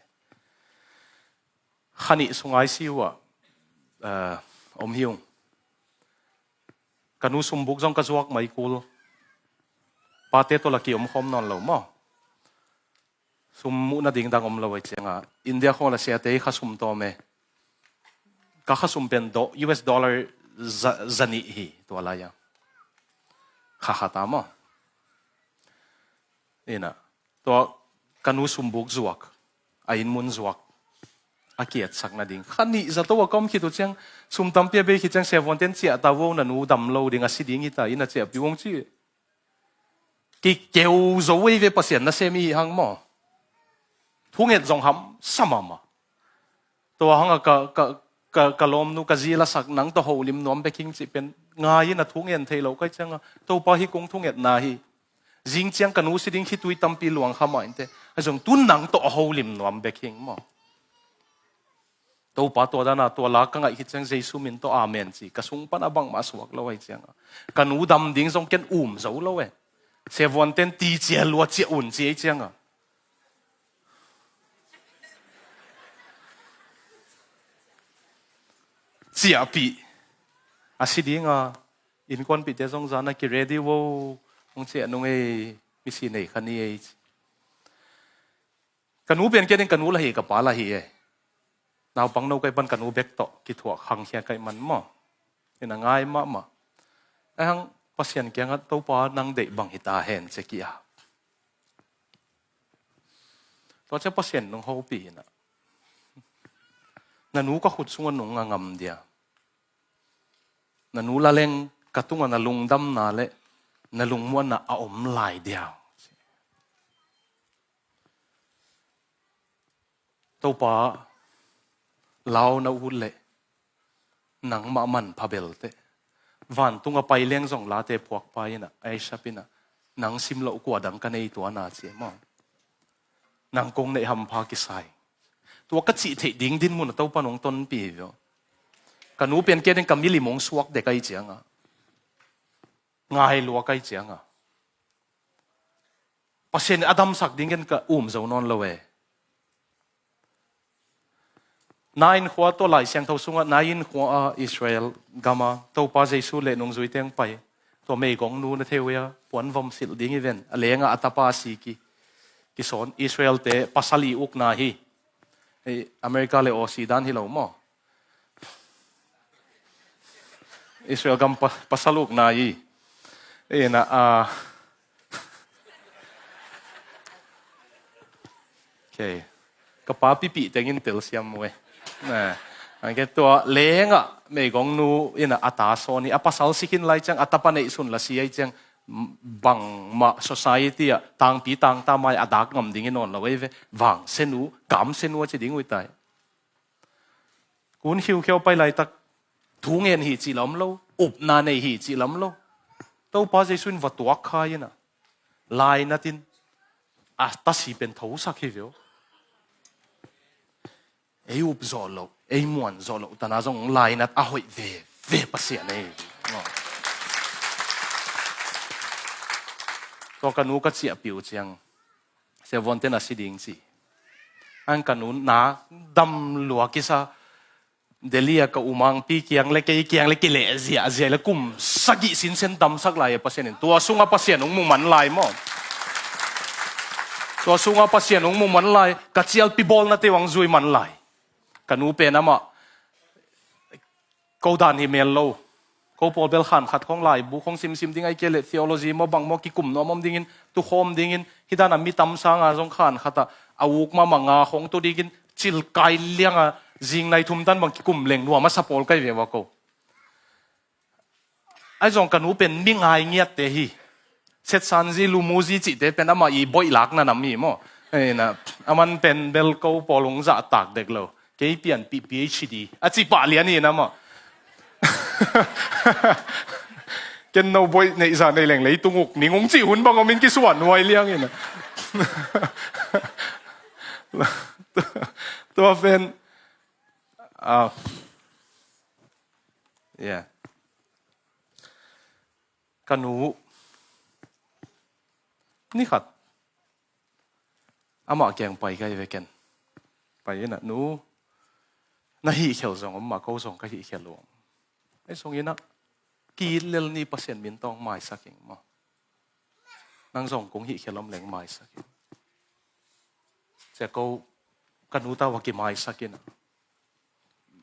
Kha nih sung I C U ah, eh, om hi ung. Ka nu sumbuk zong ka zuak mai kul. Pate tawh la ki-om khawm nawn lo maw. Sum muhna ding dang om lo ei cianga India khawng la siate i kha sum tawm e. Ka kha sum pen do-, U S dollar za, za nih hi tua lai-a. Kha khat a maw. Inah tua ka nu sumbuk zuak, a inn mun zuak, a kiatsak nading. Kha nih zato a ka om khit uh ciang, sum tampi a bei khit ciang, siavuanten ciah ta vo, na nu dam lo ding, a si ding hi ta, inn a ciahpih uh hong ci. Kikeu zo ei ve, Pasian nasem i hih hang maw. Thunget zong hamsa mahmah. Tua hanga ka, ka, ka, ka lawmnu ka zi lasak, nang tawh holim nuam bek hing cih pen ngai in a, thungen thei lo kai cianga Topa hi kong thungetna hi. Zing ciang ka nu si ding khitui tampi luang kha mah inte. Ahi zong tun nang tawh a holim nuam bek hing maw. Topa tua dana tua la ka ngaih khit ciang Jesu min tawh amen ci. Ka sung pan a bangmah suak lo ahi cianga ka nu dam ding zong ken um zo lo e. Siavuanten ti cia lua cia un ci ahi cianga ciahpih a si dinga, innkuanpihte zong zana ki ready vo, hong ciah nung ei, misi nei kha ni ei ci. Ka nu pian kei ding, ka nu la hi, ka pa la hi e. Naupang no kai pan ka nu bek tawh kithuah khangkhia kai man maw. Ina ngai mahmah. Ahang Pasian kiangah Topa nang deih bang hita hen ci ki a. Tua ciang Pasian nung hopih inah, na nu ka khut sungah nung a ngam dia. Na nu la leng ka tungah na lungdamna le na lungmuanna a om lai dia. Topa lau na ut leh nangmah manpha belte. Vantung a pai leng zong late phuakpa inah, aisap inah, nang sim loh kua dang ka nei tua na ci e maw. Nang kong neih hampha kisai. Tua ka cih theih ding dinmun a Topa nong tonpi hi vio. Ka nu pian kei ding ka milim hong suak dek ahi cianga ngai lua kai cianga Pasian a damsak dingin ka um zo nawn lo e. Nain khua tua Lai Siangtho sungah Nain khua a Israel gama Topa Jesu le nungzui teng pai. Tua meigong nu na thei uh a puan vom silh ding i ven. A lenga a tapa a si ki, kisawn Israel te pasal i ukna hi. Hei, America le Aussie dan hi lo maw. Israel gam pa, pasal ukna hi. Ina a, okay. Ka pa pipih tengin telsiam uh e. Na, angke tua lenga meigong nu ina a ta sawn hi, a pasal sikin lai ciang, a tapa neihsun la si ai ciang, bangmah society ah tangpi tangta mai a dak ngam ding i nawn lo ei ve. Vang senu, kam senu a ci ding uitai. Kun khiukheu pai laitak thu ngen hi cih lam lo, upna nei hi cih lam lo. Topa Jesu in va tuak khai ina lainatin a tasi pen thosak hi veo. Ei up zawh loh, ei muan zawh loh tana zong lainat a hoih veve Pasian ei. Tua ka nu ka ciahpih uh ciang Sia Von ten a si ding ci. An ka nu na dam lua kisa, Delhi a ka umangpi kiang le kei kiang le kileh ziahziah le kum sagih sinsen damsak lai a Pasian in. Tua sungah Pasian hong mu man lai maw. Tua sungah Pasian hong mu man lai. Ka cialpi bawlnate hong zui man lai. Ka nu pen amah ko dan hi mel lo. Ko pawl bel khan khat khong laibu khong simsim ding ai kei le theology maw bang maw kikum nuam om dingin tukhawm dingin hih dan a mi tam sanga zong khan khat a a uk mahmah nga khong tu dingin cilkai lianga zingnai thum tan bang kikum leng nuam a sa pawl kai ve ua ko. Ai zong ka nu pen mi ngai ngiatte hi. Setsanzi lumuzi cihte pen amah i boih lakna nam hi maw. Ei na, aman pen bel ko pawl hong zahtak dek lo. Kei pianpih P H D a ci pah lian hi na maw. Ken no boih neihza nei leng leitung uk ning hong cih hun bang om in kisuan huai liang hi na. Tua pen ah, yeah. Ka nu ni khat amah kiang pai kai ve ken. Pai ina nu na hih khel zong om mah ko zong ka hih khel uh om. Ei zong ina ki-it lel ni Pasian min tawng maisak ing maw. Nang zong kong hih khel om leng maisak ing. Sia ko ka nu tau a kimaisak ina.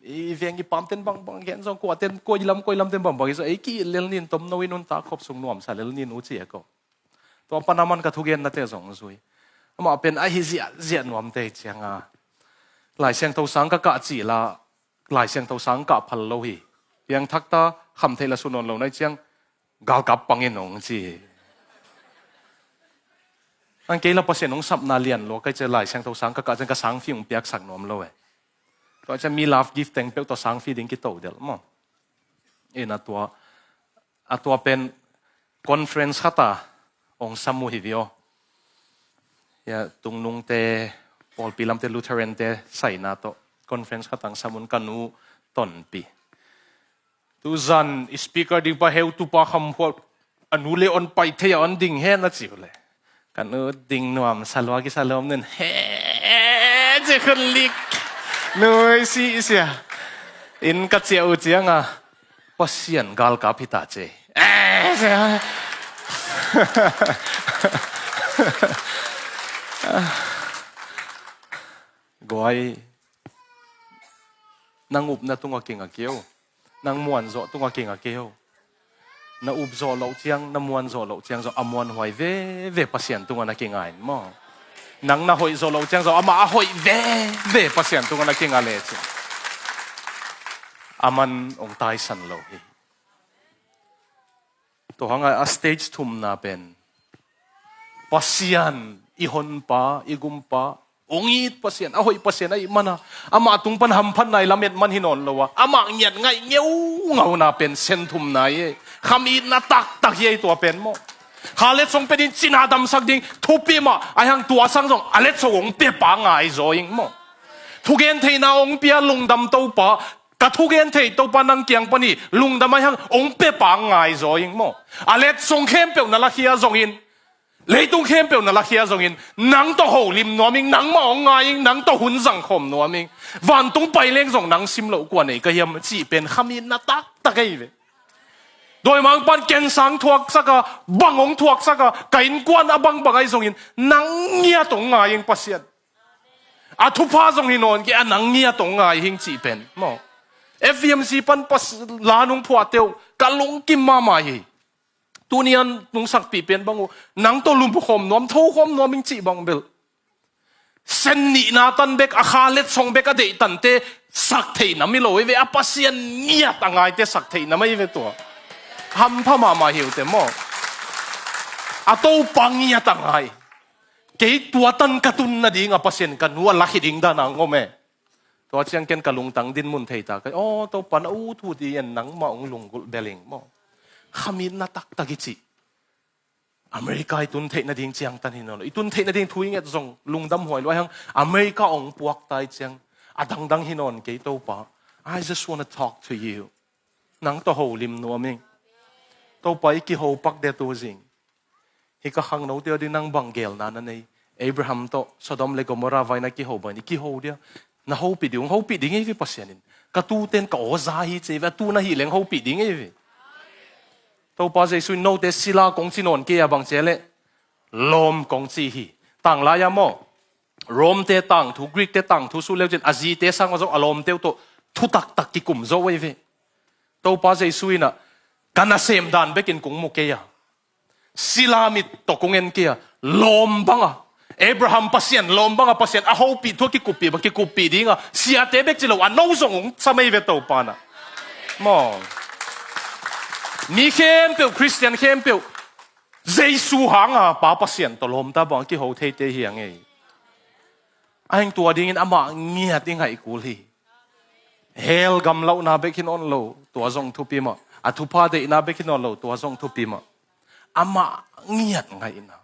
I veng i pamten bangbang gen zong kuaten koi lam koi lamten bangbang i zong ei ki-it lel nin tomno i nuntak khop sung nuamsa lel nin u ci e ko. Tua pan aman ka thugennate zong zui. Amah pen ahi ziahziah nuamte cianga Lai Siangtho sang ka kah cih la Lai Siangtho sang kah phal lo hi. Piangthakta khamtheih la su nawn lo nai ciang galkap pangin hong ci hi. An kei la Pasian hong sapna lian lua kai cia Lai Siangtho sang ka kah ciang ka sangfi hong piaksak nuam lo e. Tua ciang mi love gift teng peuh tua sangfi ding kito del maw. Ina tua a tua pen conference khata hong sam uh hi vio. Ya tungnungte pawlpi lamte Lutheran te saina tawh conference khata hong sam un ka nu tonpi. Tuzan speaker ding pa heutupa khamhuat a nu le on pai thei a on ding hen a ci uh le. Ka nu ding nuam salua kisa lom nen he ci khun lik. Nui si sia. In ka ciah uh cianga Pasian galkap hita ce. Eh, sia. Guai. Nang upna tunga kinga keu. Nang muanzawh tunga kinga keu. Na upzawh loh ciang na muanzawh loh ciang zawh a muanhuai veve Pasian tunga na kinga in maw. Nang na hoihzawh loh ciang zawh amah a hoih veve Pasian tunga na kinga le ciang aman hong taisan lo hi. Tua hanga a stage thumna pen Pasian i honpa i gumpa hong it Pasian a hoih Pasian a ih mana amah tung pan hamphatna i lamet man hi nawn lo a amah ngiat ngaih ngeungauna pen sen thumna i ei. Kham itna taktak hi ei tua pen maw. Kha letsong pen in cina damsak ding thupi mah a hiang tua sang zong a letsong hong pepa ngai zaw ing maw. Thugen theihna hong pia lungdam Topa ka thugen thei Topa nang kiang pan hi lungdam a hiang hong pepa ngai zaw ing maw. A letsong khempeuh na lakhia zongin leitung khempeuh na lakhia zongin nang tawh holim nuam ing nangmah hong ngai ing nang tawh hun zangkhawm nuam ing. Vantung pai leng zong nang sim loh kua nei ka hiam cih pen kham itna taktak ei ve. Dawimangpan kensang thuaksaka bang hong thuaksaka ka innkuan a bangbang ahi zongin nang ngiat hong ngai ing Pasian. A thupha zong hi nawn kei a nang ngiat hong ngai hing cih pen maw. F V M C pan pas la nung phuahteuh ka lungkim mahmah hi. Tuni an nung sakpih pen bang uh nang tawh lumkhawm nuam thokhawm nuam ing cih bang bel. Sen nihna tan bek a kha letsong bek a deih tante sak theih nam hi lo hi ve a Pasian ngiat a ngaite sak theih nam ahi ve tua. Hampha mahmah hi uh te maw. A Topa ngiat a ngai. Kei tua tan ka tun nading a Pasian ka nu a lak hi ding dan a ngom e. Tua ciang ken ka lungtang dinmun thei ta ka aw Topa na ut ut i en nangmah hong lunggulh bel ing maw. Kham itna taktak i cih. America i tun theih nading ciang tan hi nawn lo i tun theih nading thu i nget zong lungdam huai luai hang America hong puak tai ciang a dangdang hi nawn kei Topa. I just wanna talk to you. Nang tawh holim nuam ing. Topa i kiho pak de tu zing. Hi ka khangnote aw ding nang bang gelna na nei. Abraham tawh Sodom le Gomorrah vai na kiho bangin i kiho dia. Na hopih ding, hong hopih ding ei ve Pasian in. Ka tuten ka aw za hi ci ei ve, a tu na hih leng hopih ding ei ve. Topa Jesu in note sila kong ci nawn kei a bang ci a leh lawm kong ci hi. Tanglai a maw, Rome-te tangthu, Greek-te tangthu sut leu cin a zite sang aw zong a lawmte uh tawh thu taktak kikum zo ei ve. Topa Jesu in ah ka nasem dan bekin kong mu kei a, sila mit tawh kong en kei a, lawm banga Abraham Pasian, lawm banga Pasian a hopih thu a kikuppih bang kikuppih dinga, siate bek ci lo a no zong hong sam ei ve Topa in ah. Maw, mi khempeuh, Khristian khempeuh Jesu hanga Pa Pasian tawh lawmta bang a kiho theite hi a ngei. A hing tua dingin amah ngiat i ngaih kul hi. Hell gamlauhna bek hi nawn lo, tua zong thupi mah. A thupha deihna bek hi nawn lo, tua zong thupi mah. Amah ngiat ngaihna,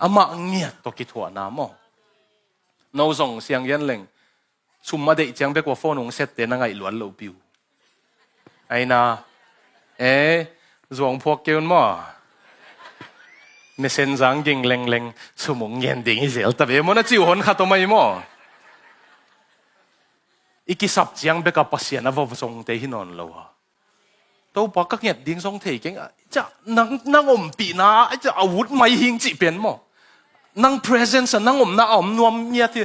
amah ngiat tawh kithuahna maw. No zong siang gen leng, sum a deih ciang bek ua phone hong sette na ngaih luat loh pi uh. Aina, eh, zuang phuak kei un maw. Messenger ging lengleng, sum hong ngen ding hi zel ta ve maw na ci uh hon khat om ahi maw. I kisap ciang bek a Pasian a va zongte hi nawn lo a. Topa ka nget ding zong thei keng a, ca nang, nang ompihna a, ca a ut mai hing cih pen maw. Nang presence a, nang omna a om nuam ngiat hi.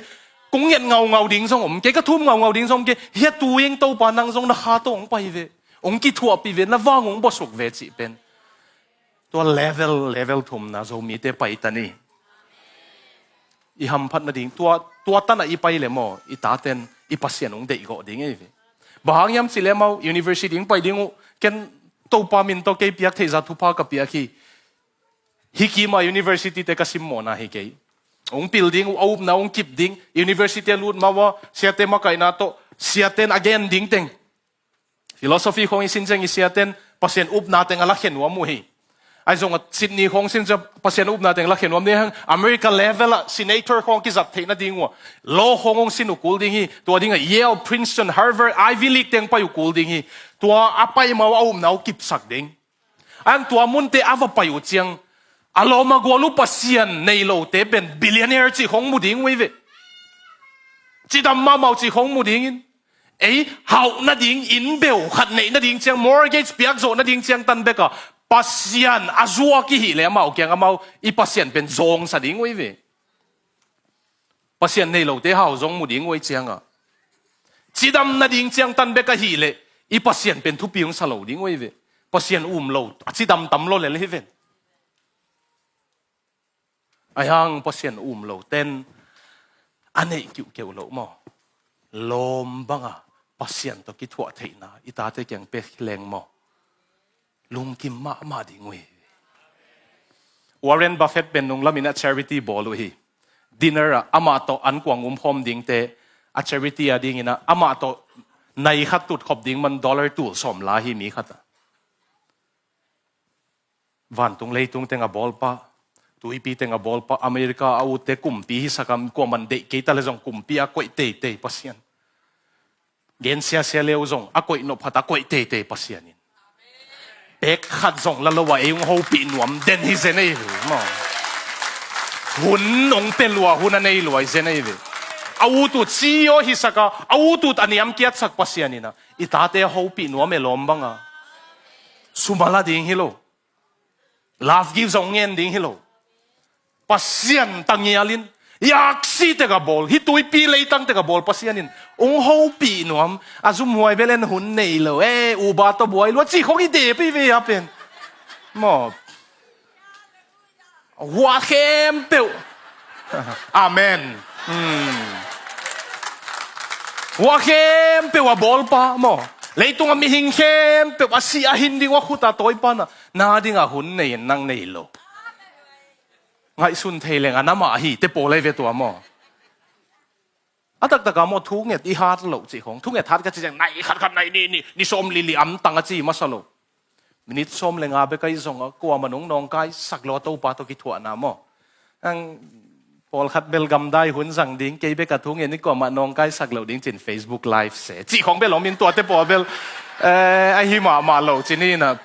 Kong nget ngaungau ding zong om kei, ka thum ngaungau ding zong om kei. Hia tu ing Topa nang zong na kha tawh hong pai ve. Hong kithuahpih ve, na vang hong buasuk ve cih pen. Tua level, level thumna Zomite pai ta ni. I hamphat nading, tua, tua tanah i pai le maw, i taten i Pasian hong deihgawh ding ei ve. Bang hang hiam cih le amau, university hong pai ding uh, ken Topa min tawh kei piak theihza thupha ka piak hi. Hih kima university te ka simmawhna hi kei. Hong pil ding uh, a upna hong kip ding, university a lut ma ua, siate makaihna tawh, siaten a gen ding teng. Philosophy khawng i sin ciang i siaten Pasian upna teng a lakhe nuam uh hi. Ahi zongah Sydney khawng sin ciang Pasian upna teng lakhe nuam ding hang, America level ah senator khawng kizat theih nading uh a, law khawng hong sin uh kul ding hi. Tua dingah Yale, Princeton, Harvard, Ivy League teng pai uh kul ding hi. Tua a pai ma uh a upna uh kipsak ding. Ang tua munte a va pai uh ciang a lawm a gual uh Pasian nei lote pen billionaire cih khawng mu ding uh hi ve. Cidam mahmah uh cih khawng mu dingin, ei hauh nading, inn beu khat neih nading ciang, mortgage piak zawh nading ciang tan beka Pasian a zuak i hih le amau kiang amau i Pasian pen zawngsa ding uh hi ve. Pasian nei lote hau zong mu ding uh hi cianga, cidam nading ciang tan bek ahih leh i Pasian pen thupi hong sa lo ding uh hi ve. Pasian um lo a cidam tam lo lel hi ven. Ahi hang Pasian um lo ten a neih kiuhkeuh loh maw? Lawm banga Pasian tawh kithuah theihna i tate kiang pek leng maw? Lungkim mahmah ding uh hi. Warren Buffett pen nunglamin a charity bawl uh hi. Dinner ah amah tawh ankuang umkhawm dingte a charity a dingin ah amah tawh nai khat tutkhop ding man dollar tul sawm la hi mi khat ah. Vantung leitung teng a bawlpa, tuipi teng a bawlpa, America a utte kumpi hi sakam kuaman deih kei ta le zong kumpi a koih teitei Pasian. Gen siasia leu zong a koih nop khat a koih teitei Pasian in pek khat zong la lo a ei hong hopih nuam den hi zen ei ve maw? Hun hong pe lua, hun a nei lua hi zen ei ve. A utut C E O hi saka a utut a niamkiat sak Pasian in ah i tate a hopih nuam e lawm banga. Sum a la ding hi lo. Love gift zong ngen ding hi lo. Pasian tangialin yaksi tek a bawl, hih tuipi leitang tek a bawl Pasian in hong hopih nuam. A zumhuai belen hun nei lo e, uba tawh buai lua cih khawng i dep hi ve a pen maw? Hua khempeuh. Amen. Hmm. Hua khempeuh a bawlpa maw? Leitung a mihing khempeuh a si a hin ding uh a khut a tawipa na, na ding a hun nei in nang nei lo. Ngaihsun thei leng a na mah hi te pawl ei ve tua maw? A taktak a maw thunget i hat loh cih khawng, thunget hat ka cih ciang nai khat khat nai ni ni ni sawm li li am tang a ci masa lo. Minit sawm le nga bek ahi zong a kuamah nong nawngkai sak lo a Topa tawh kithuahna maw? Ang pawlkhat bel gamdai hun zang ding, kei bek a thungen i kuamah nawngkai sak lo ding cin Facebook Live se cih khawng bel om in tuate pawl bel, eh, ahi mahmah lo cin in a,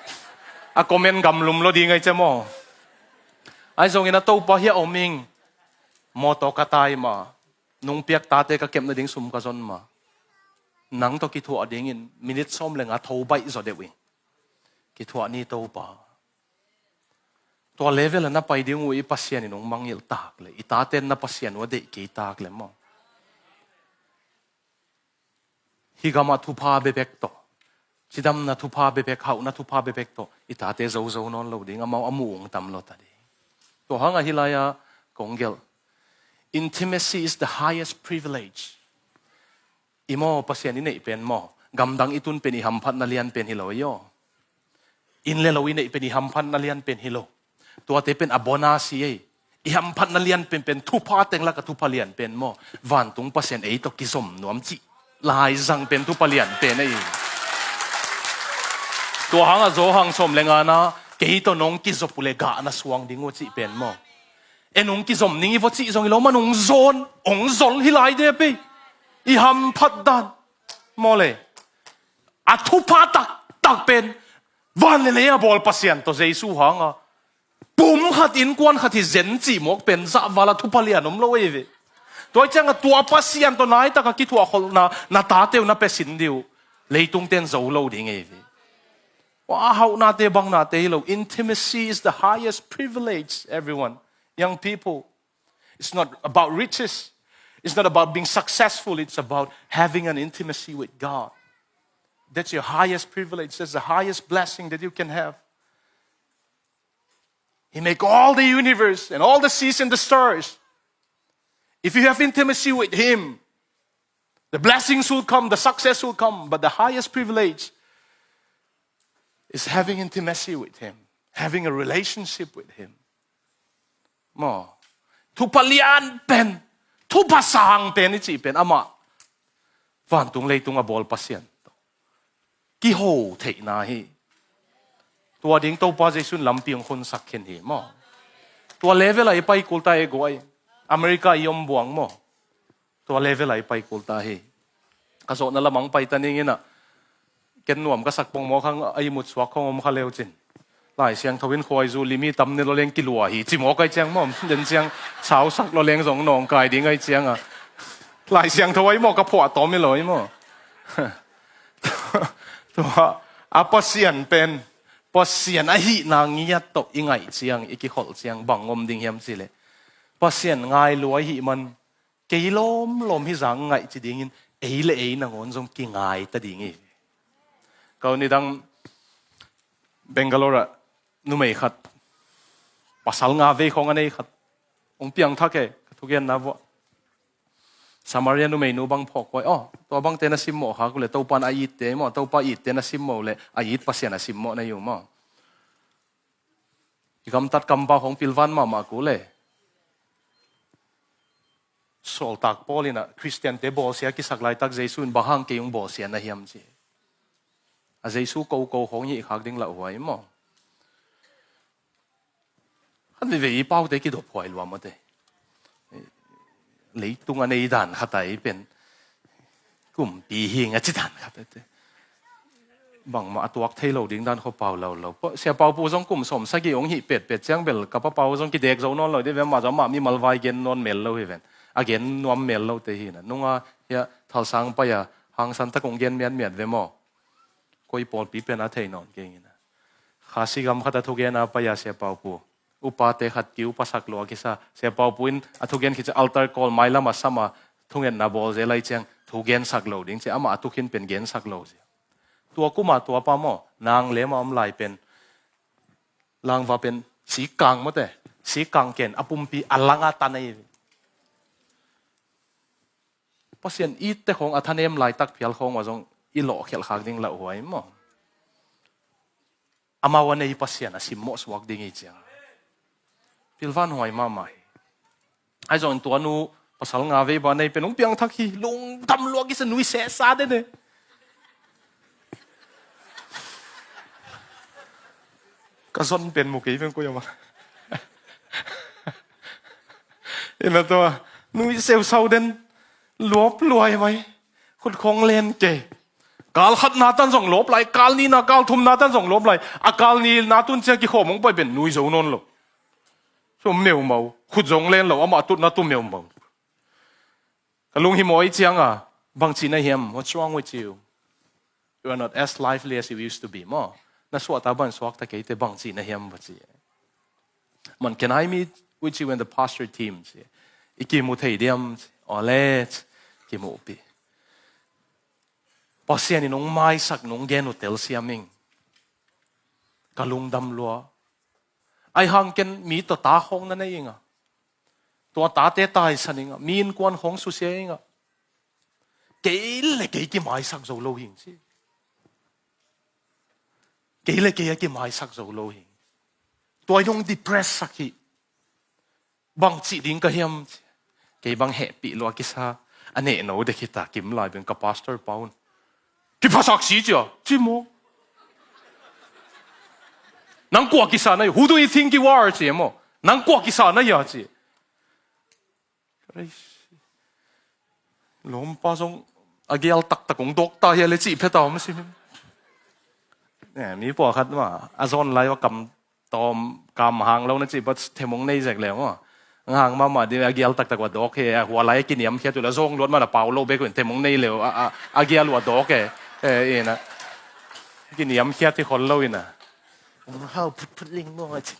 a comment gamlum lo ding ahi cia maw? Ahi zongin a Topa hi a om ing. Mawtaw ka tai mah, nungpiak tate ka kep nading sum ka zon mah, nang tawh kithuah dingin minit sawm le nga tho baih zaw deuh ing. Kithuah ni Topa. Tua level a na pai ding uh i Pasian in hong mangngilh tak le, i taten na Pasian uh a deih kei tak le maw, hih gamah thupha bekbek tawh, cidamna thupha bekbek, hauhna thupha bekbek tawh i tate zozo nawn lo ding, amau a muh ung tam lo ta ding. Tua hangah hih lai-ah kong gelh, intimacy is the highest privilege. I maw, Pasian i neih pen maw, gamdang i tun pen i hamphatna lian pen hi lo i aw. Inn le lo i neih pen i hamphatna lian pen hi lo. Tuate pen a bonus hi ei. I hamphatna lian penpen, thupha teng laka thupha lian pen maw, vantung Pasian ei tawh kizom nuam cih laizang pen thupha lian pen ei. Tua hangah Johan sawm le ngana, kei tawh nong kizop uh le gah na suang ding uh cih pen maw, en hong kizom ning i va cih zong hi lo, man hong zawn, hong zol hi lai de pei. I hamphat dan maw le, a thupha taktak pen van le lei a bawl Pasian tawh Jesu hanga pum khat, innkuan khat hi zen cih mawk pen zahval a thupha lian om lo ei ve. Tua ciangah tua Pasian tawh nai taka kithuahkholhna na tate uh na pia sin dih uh, leitung ten zo lo ding ei ve. Tua hauhnate bangnate hi lo. Intimacy is the highest privilege, everyone. Young people, it's not about riches. It's not about being successful. It's about having an intimacy with God. That's your highest privilege. That's the highest blessing that you can have. He make all the universe and all the seas and the stars. If you have intimacy with Him, the blessings will come, the success will come. But the highest privilege is having intimacy with Him, having a relationship with Him. Maw, thupha lian pen, thupha sang pen i cih pen amah vantung leitung a bawl Pasian tawh kiho theihna hi. Tua ding Topa Jesu in lampi hong khunsak khin hi maw. Tua level ah i pai kul ta e guai. America i om buang maw. Tua level ah i pai kul ta hi. Ka zawhna lamah hong pai ta ning in ah, ken nuam ka sak pongmawk hang a imut suak khong om kha leu cin. Lai Siangtho in khuaizu limi tam ne lawleng kilua hi ci mawk ai ciang maw. Den ciang sausak lawleng zong nawngkai ding ai ciang a, Lai Siangtho ai maw ka phuah tawm i lo i maw. Tua a Pasian pen Pasian ahihna ngiat tawh i ngaih ciang, i kikholh ciang bang om ding hiam cih leh, Pasian ngai lua ahih man kei lawmlawm hi zang ngaih ci dingin ei le ei nangawn zong kingai ta ding hi. Ka u nidang Bangalore ah numei khat, pasal nga vei khawng a nei khat hong piangthak e, ka thugenna vuah. Samaria numeinu bang phawk kua i aw, tua bangte na simmawh khak uh leh Topa in a itte maw, Topa itte na simmawh uh leh a it Pasian a simmawh na hi uh maw. I gamtat kampau hong pilvan mahmah kul e. Sawltak Paul in ah Khristiante bawlsia kisak laitak Jesu in bang hang kei hong bawlsia na hiam ci. A Jesu koko khawng hih khak ding lauhuai maw. Khat veivei i paute kidop huai lua mawte. Leitung a nei dan khat ai pen kumpi hing a ci dan khat ai te. Bangmah a tuak thei lo ding dan khua pau lo lo. Sia Pau Pu zong kum sawm sagih hong hih petpet ciang bel ka Pa Pau zong kidek zo nawn lo dih ve, mah zong mah mimal vai gen nawn mel lo hi ven. A gen nuam mel lo te hi na. Nunga hia Thalsang pai a hangsan tak hong gen miatmiat ve maw. Koi pawlpi pen a thei nawn kei ngina. Khasi gam khat a thugen a pai a Sia Pau Pu, upate khat ki upasak lua kisa. Sia Pau Pu in a thugen khit ciang altar call mailam a sam a thungetna bawl zel ai ciang thugensak lo ding ci, amah a thukhin pen gensak lo zel. Tua kuma tua pa maw, nang lem a om lai pen langva pen sikkang mawte, sikkang ken a pumpi a langa tan ei. Pasian itte khawng a thanem laitak phial khawng uh a zong i lawh khelh khak ding lauhuai maw. Amau a nei Pasian a simmawh suak ding hi ciang pilvan huai mahmah hi. Ahi zongin tua nu pasal nga vei ba nei pen hong piangthak hi, lungdam luak i sa nui sehsa den e. Ka zon pen mu kei pen koi a ma. Ina tua nui seusau den, luap luai mai, khut khong len kei. Kal khatna tan zong lawp lai, kal nihna, kal thumna tan zong lawp lai. A kal nihna tun ciang kikhawm hong pai pen nui zo nawn lo. Sum meu mau. Khut zong len lo, amah tutna tu meumau. Ka lunghimawh cianga, bangci na hiam, what's wrong with you? You are not as lively as you used to be, maw. Na suahta ban suakta keite, bangci na hiam, va ci. Man, can I meet with you and the pastor team, ci. I kimu thei diam, ci. Awle, ci. Kimuhpih. Pasian in hong maisak nong gen uh telsiam ing. Ka lungdam lua. Ahi hang ken mi tawh ta khawng na nei inga. Tua tate taisan inga. Mi innkuan khawng susia inga. Kei le kei kimaisak zo lo hing ci. Kei le kei a kimaisak zo lo hing. Tua in hong depress sak hi. Bangci ding ka hiam ci. Kei bang hehpih lua kisa. A neh no dek hita, kim lai beng ka pastor pa un. Kiphasak si cia, ci maw. Nang kua kisa na hia, who do you think you are, ci maw. Nang kua kisa na hia, ci. Lawmpa zong a gial taktak hong dawk ta hia le cih phet a om si. Eh, mi pawlkhat mah a zawn lai a kam tawm, kam hang lo na cih, but them hong nei zek le maw. Hang mahmah ding a gial taktak uh a dawk hi, a hua lai a kiniamkhiat uh le a zawng luat mah a pau lo bek uh in them hong nei le uh, a, a, a gial uh a dawk e. Eh, ina. Kiniamkhiat hi khol lo ina. Hau phutphut ling maw a ci.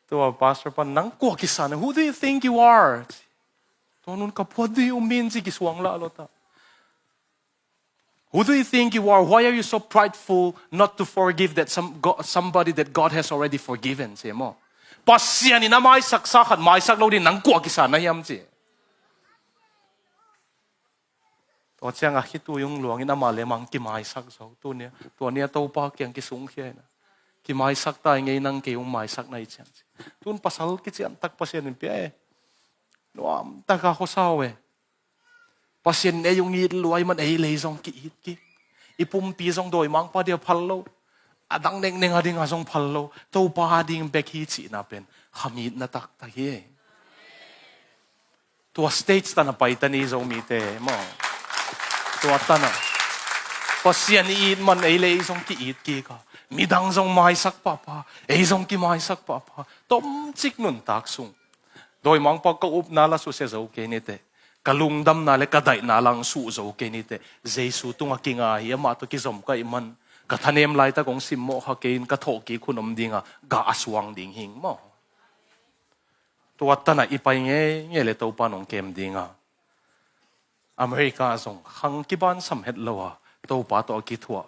Tua pastor pan, nang kua kisa na, who do you think you are? Tua nun ka, what do you mean, ci kisuang lah lo ta. Who do you think you are? Why are you so prideful not to forgive that some, God, somebody that God has already forgiven? Ci maw. Pasian in a maisaksa khat maisak lo ding nang kua kisa na hiam ci. Tua ciangah khitui hong luangin amah le mang kimaisak zo. Tunia, tuania Topa kiang kisungkhia ina. Kimaisak ta i ngei nang kei hong maisak na i ciang ci. Tun pasal kician tak Pasian in pia e. Nuam taka khosau e. Pasian in ei hong it luai man ei lei zong ki-it kik. I pumpi zong dawimangpa dia phal lo. A dang nengneng a dinga zong phal lo. Topa a ding bek hi cihna pen. Khamitna taktak hi e. Tua stage tana pai ta ni Zomite maw. Tua tana. Pasian i it man ei le ei zong ki-it kik a. Midang zong maisak pahpah. Ei zong kimaisak pahpah. Tomcik nuntak sung. Dawimangpa ka upna la susia zo kei nite. Ka lungdamna le ka daihna lang suh zo kei nite. Jesu tunga kinga hi amah tawh kizom ka ih man. Ka thanem laitak hong simmawh kha kei in ka thawhkik hun om dinga. Gah a suang ding hing maw. Tua tana i pai ngeingei le Topa nong kem dinga. America zong khang kibansam het lo a Topa tawh a kithuah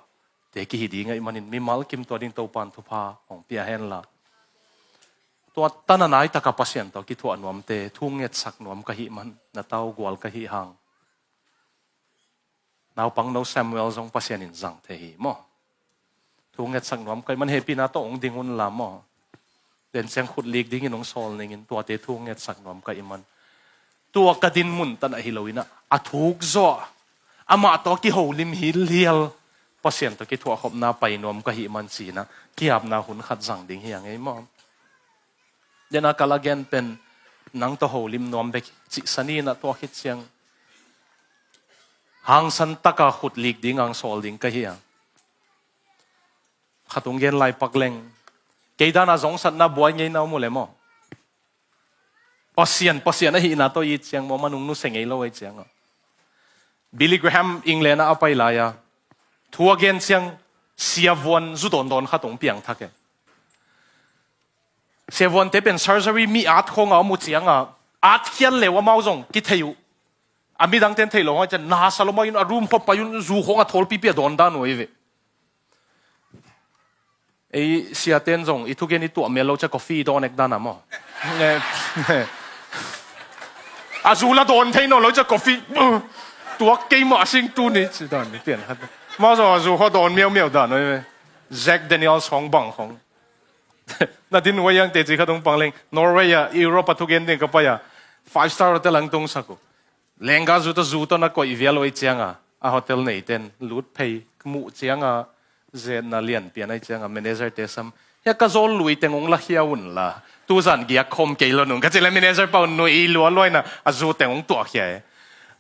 te kihi ding ahih manin mimal kim tua ding Topa in thupha hong pia henla. Tua tana naitaka Pasian tawh a kithuah nuamte thu ngetsak nuam ka hih man na tau gual ka hih hang. Naupangno Samuel zong Pasian in zang thei hi maw. Thu ngetsak nuam ka ih man hehpihna tawh hong ding unla maw. Den ciang khut lik dingin hong sawl ningin tuate thu ngetsak nuam ka ih man. Tua ka din mun tana hi lo ina a thuk zawh. Amah tawh a kiholim hilhial. Pasian tawh kithuahkhopna pai nuam ka hih man ci ina. Kiapna hun khat zang ding hi a ngei maw. Dena ka la gen pen nang tawh holim nuam bek cih sani na tua khit ciang hangsan taka khut lik ding ang sawl ding ka hi a. Khat hong gen lai pak leng. Kei dana zongsatna buai ngeina om uh le maw. Pasian, Pasian ahihna tawh it ciang maw man hong nusia ngei lo ei ciang a. Billy Graham England ah a pai lai a. Thu a gen ciang siavuan zu dawndawn khat hong piangthak e. Siavuante pen surgery mi at khawng a om uh cianga at khial leu amau zong kithei uh. A midangte in theih lo hong a cian nasa lo mah in a room khua pai un zu khawng a thawlpipi a dawn dan uh ei ve. Ei siaten zong i thugen i tuah mel lo cia coffee i dawn ek dan a maw. A zu la dawn thei nawn lo cia coffee tuak keimah sing tu ni ci dan ni pian khat. Mau zong a zu khawng dawn miaumiau dan uh ei ve. Jack Daniels khawng bang khawng. Na din huai iang teci khat hong pang leng Norway ah Europe a thugen ding ka pai a five star hotel ang tungsak uh. Lengga zu tawh zu tawh na koih vial uh ei cianga a hotel neiten lut phei muh cianga zetna lianpian ei cianga manager te sam hia ka zawl lui teng hong lakhia unla tuzan giak khawm kei lo nung ka ci le manager pau nui lualuaina a zu teng hong tuahkhia e.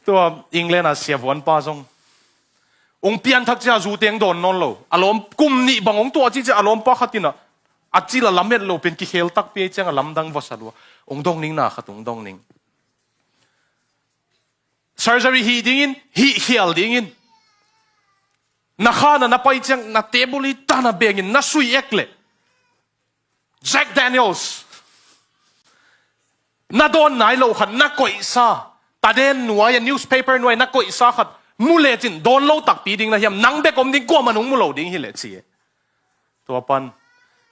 Tua England a siavuanpa zong Hong pianthak cia zu teng dawn nawn lo. A lawm kum nih bang hong tuah cih cia a lawmpa khat in ah A cil a lamet lo pen kikhel takpi ei ciang a lamdang vawsa lua. Ong dong ning, na khat ong dong ning. Surgery hih dingin, hih khial dingin. Na khan ah na pai ciang na table i tan a bengin na sui ek leh Jack Daniels na dawn nai lo khat na koihsa, taden nuai a, newspaper nuai na koihsa khat mu lecin dawn lo takpi ding na hiam? Nang bek om ding, kuamah nong mu lo ding hi leh ci e. Tua pan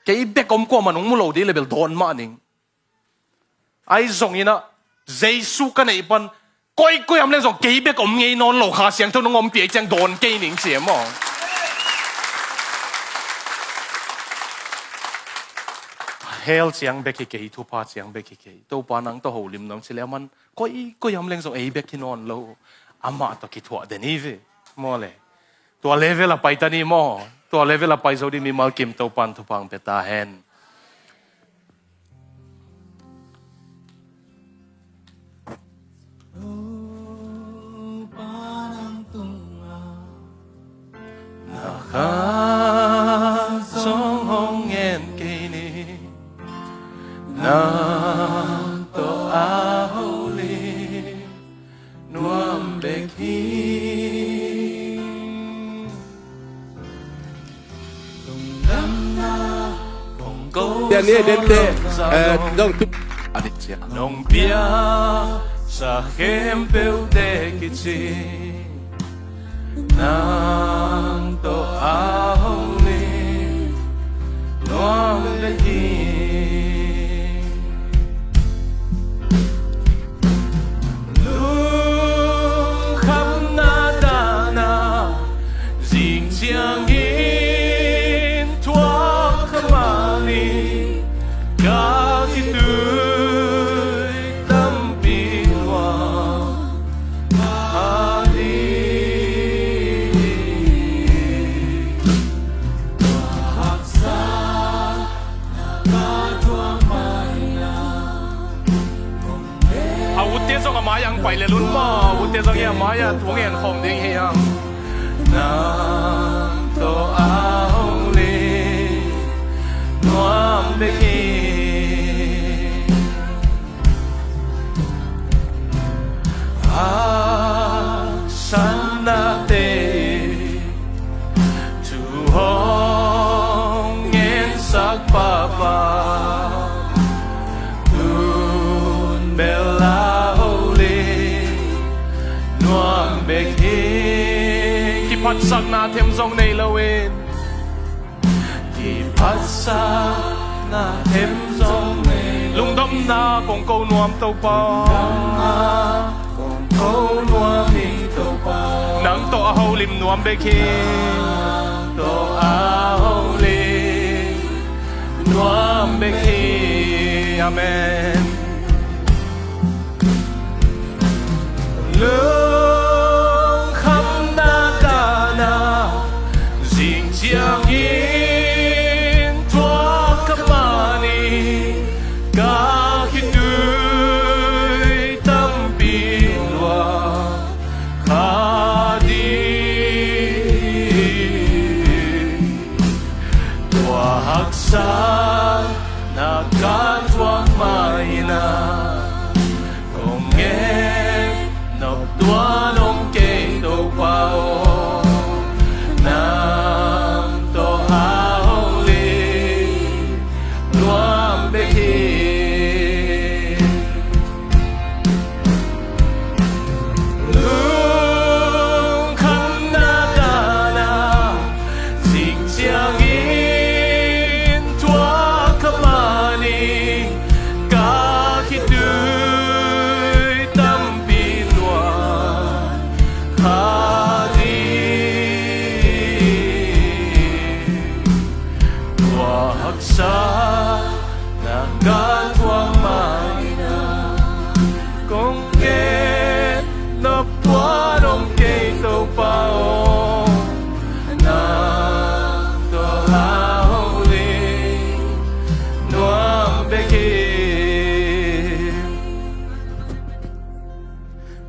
kei bek om, kuamah nong mu lo ding leh bel dawn mah ning. Ahi zongin ah Jesu ka neih pan koikoi om leng zong kei bek om ngei nawn lo, Kha Siangtho nong ompih ei ciang dawn kei ning ci e maw. Hell ciang bek hi kei, thupha ciang bek hi kei. Topa nang tawh holim nuam ci leh aman koikoi om leng zong ei bek hi nawn lo. Amah tawh kithuah den hi ve. Maw le. Tua level ah pai ta ni maw. Tua level ah pai zo ding mimal kim Topan thupha ong pia ta hen. Na kha zong hong ngen kei ni, nang tawh a holim nuam bek hi. Pian ni den te, eh, dong tu. Nong piaksa khempeuhte kici, nang tawh a holim nuam bek hi. Lungkhamna dana zing ciangin thuak kha mah ni, ka khitui tampi lua a ding. A utte zong a mai-ah ong pai lel un maw, a utte zong hi a mai-ah thu ngen khawm ding hi hang. Nang tawh a holim nuam bek hi. Haksatnate thu hong ngensak papa, tun bel a holim nuam bek hi. Kiphatsakna them zong nei loin, kiphatsakna them zong nei lo. Lungdamna kong ko nuam Topa. Lungdamna kong ko nuam hi Topa. Nang tawh a holim nuam bek hi. Nang tawh a holim nuam bek hi. Amen. Lungkhamna dana zing ciangin thuak kha mah ni, ka khitui tampi lua kha ding. Tua haksatna ka thuak mah hi na, kong ngen nop tuan om kei Topa aw. Nang tawh a holim nuam bek hi. Lungkhamna dana zing ciangin thuak kha mah ni, ka khitui tampi lua kha ding. Tua haksatna ka thuak mah hi na, kong ngen nop tuan om kei Topa aw. Nang tawh a holim nuam bek hi.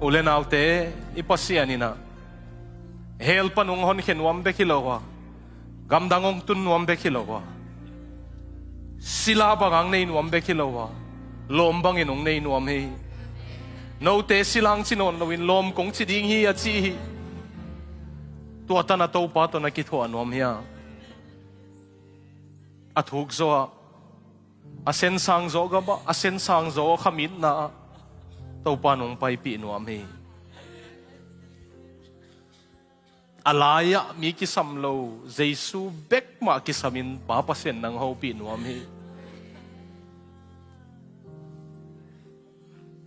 U le naute, i Pasian in ah hell pan ong honkhia nuam bek hi lo a, gamdang ong tun nuam bek hi lo a, Sila bang hang nei nuam bek hi lo a, lawm bangin hong nei nuam hi. Note sila hang ci nawn loin lawm kong ci ding hi a ci hi. Tua tan a Topa tawh na kithuah nuam hi a, a thuk zaw ah, a sensang zaw gam ah, a sensang zaw khamitna ah Topa in hong paipih nuam hi. A lai-ah mi kisam lo, Jesu bek mah kisamin Pa Pasian nang hopih nuam hi.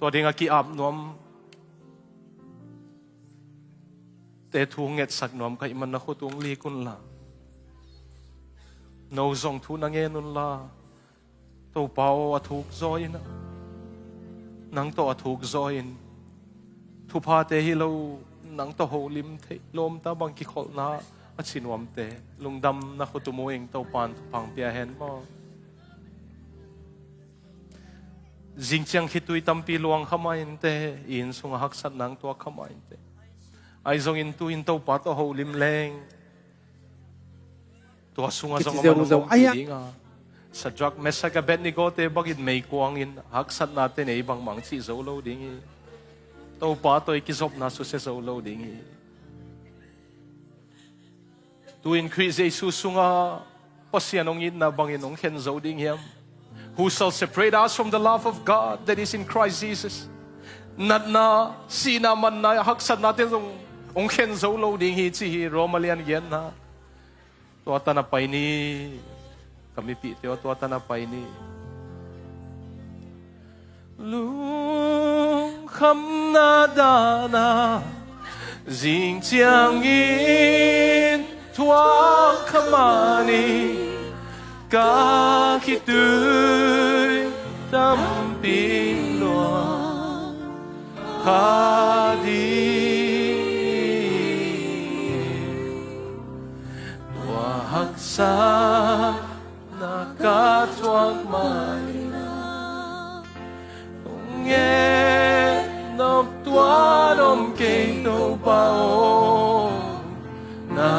Tua ding a ki-ap nuam te thu ngetsak nuam ka hih man na khut ung lik unla, no zong thu na ngen unla, Topa aw, a thuk zaw in ah, nang tawh a thuk zaw in, thuphate hi lo, nang tawh holim theih lawmta bang kikholhna a ci nuamte lungdam na khut ung ing. Topa in thupha hong pia hen maw. Zing ciang khitui tampi luang kha mah inte, i inn sungah haksatna hong tuak kha mah inte. Ahi zongin tu-in Topa tawh holim leng, tua sungah zong a man hong om kei ding a, Shadrach, Meshach, Abednego te bangin meikuangin haksatnate nei bangmah hong cih zo lo ding hi. Topa tawh i kizopna susia zo lo ding hi. Tu-in Khrih Jesu sungah Pasian hong itna bangin hong khen zo ding hiam? Who shall separate us from the love of God that is in Christ Jesus? Natna, sihna, manna, haksatnate zong hong khen zo lo ding hi ci hi, Roma lian giatna. Tua tan a pai ni. Ka mipihte aw, tua tan a pai ni. Lungkhamna dana zing ciangin thuak kha mah ni. Ka khitui tampi luang kha ding. Tua haksatna ka thuak mah in ah, hong nget nop tuan om kei Topa aw, na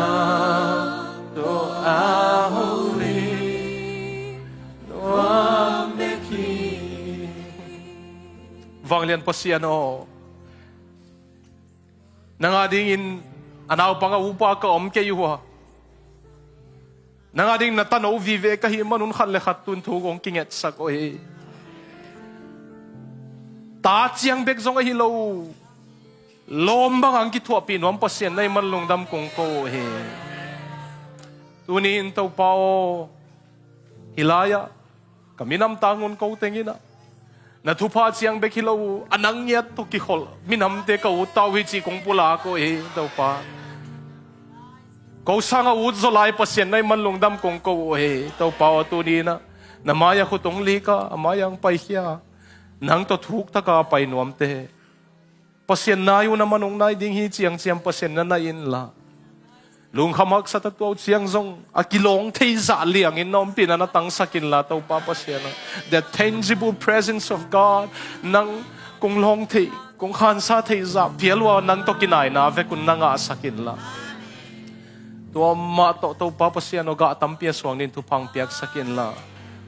tawh a holim nuam bek hi. Vanglian Pasian aw, nang a dingin a naupang a upa ka om kei uh a, nang a dingin na tano vive ka hih man un khat le khat tu-in thu kong kingetsak uh hi. Ta ciang bek zong ahi lo, lawm bang hong kithuahpih nuam Pasian na hih man lungdam kong ko uh hi. Tuni-in Topa aw, hih lai-ah ka minam tangun ko teng in ah, na thupha ciang bek hi lo, a nang ngiat tawh kikholh minamte ka ut ta uh hi cih kong pulak uh hi Topa. Ko sang a ut zaw lai Pasian na hih man lungdam kong ko uh hi Topa aw. Tuni in ah na mai-ah khut hong lik a, a mai-ah hong paikhia a, nang tawh thuktaka pai nuamte Pasian nai uh na man hong nai ding hi. Ciangciang Pasian na nai inla, lungkham haksat a tuah uh ciang zong a kilawng thei zah liangin na ompihna na tangsak inla Topa Pasian aw, the tangible presence of God, nang kong lawng theih, kong khansa theih zah phial uh a nang tawh kinaina vekun na ngahsak inla, tua mah tawh Topa Pasian aw, gah tampi a suang dingin thupha hong piaksak inla,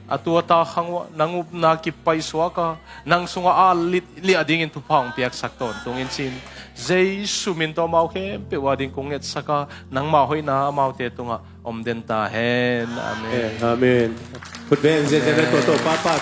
a tu a ta khang uh ah nang upna kipaisuak a, nang sungah a lit liah dingin thupha hong piaksak tawntung in ci-in, Jesu min tawh amau khempeuh a ding kong ngetsak a, nangmah hoihna amaute tungah om den ta hen. Amen. Amen. Khut beng ziahziah na tuah tawh papa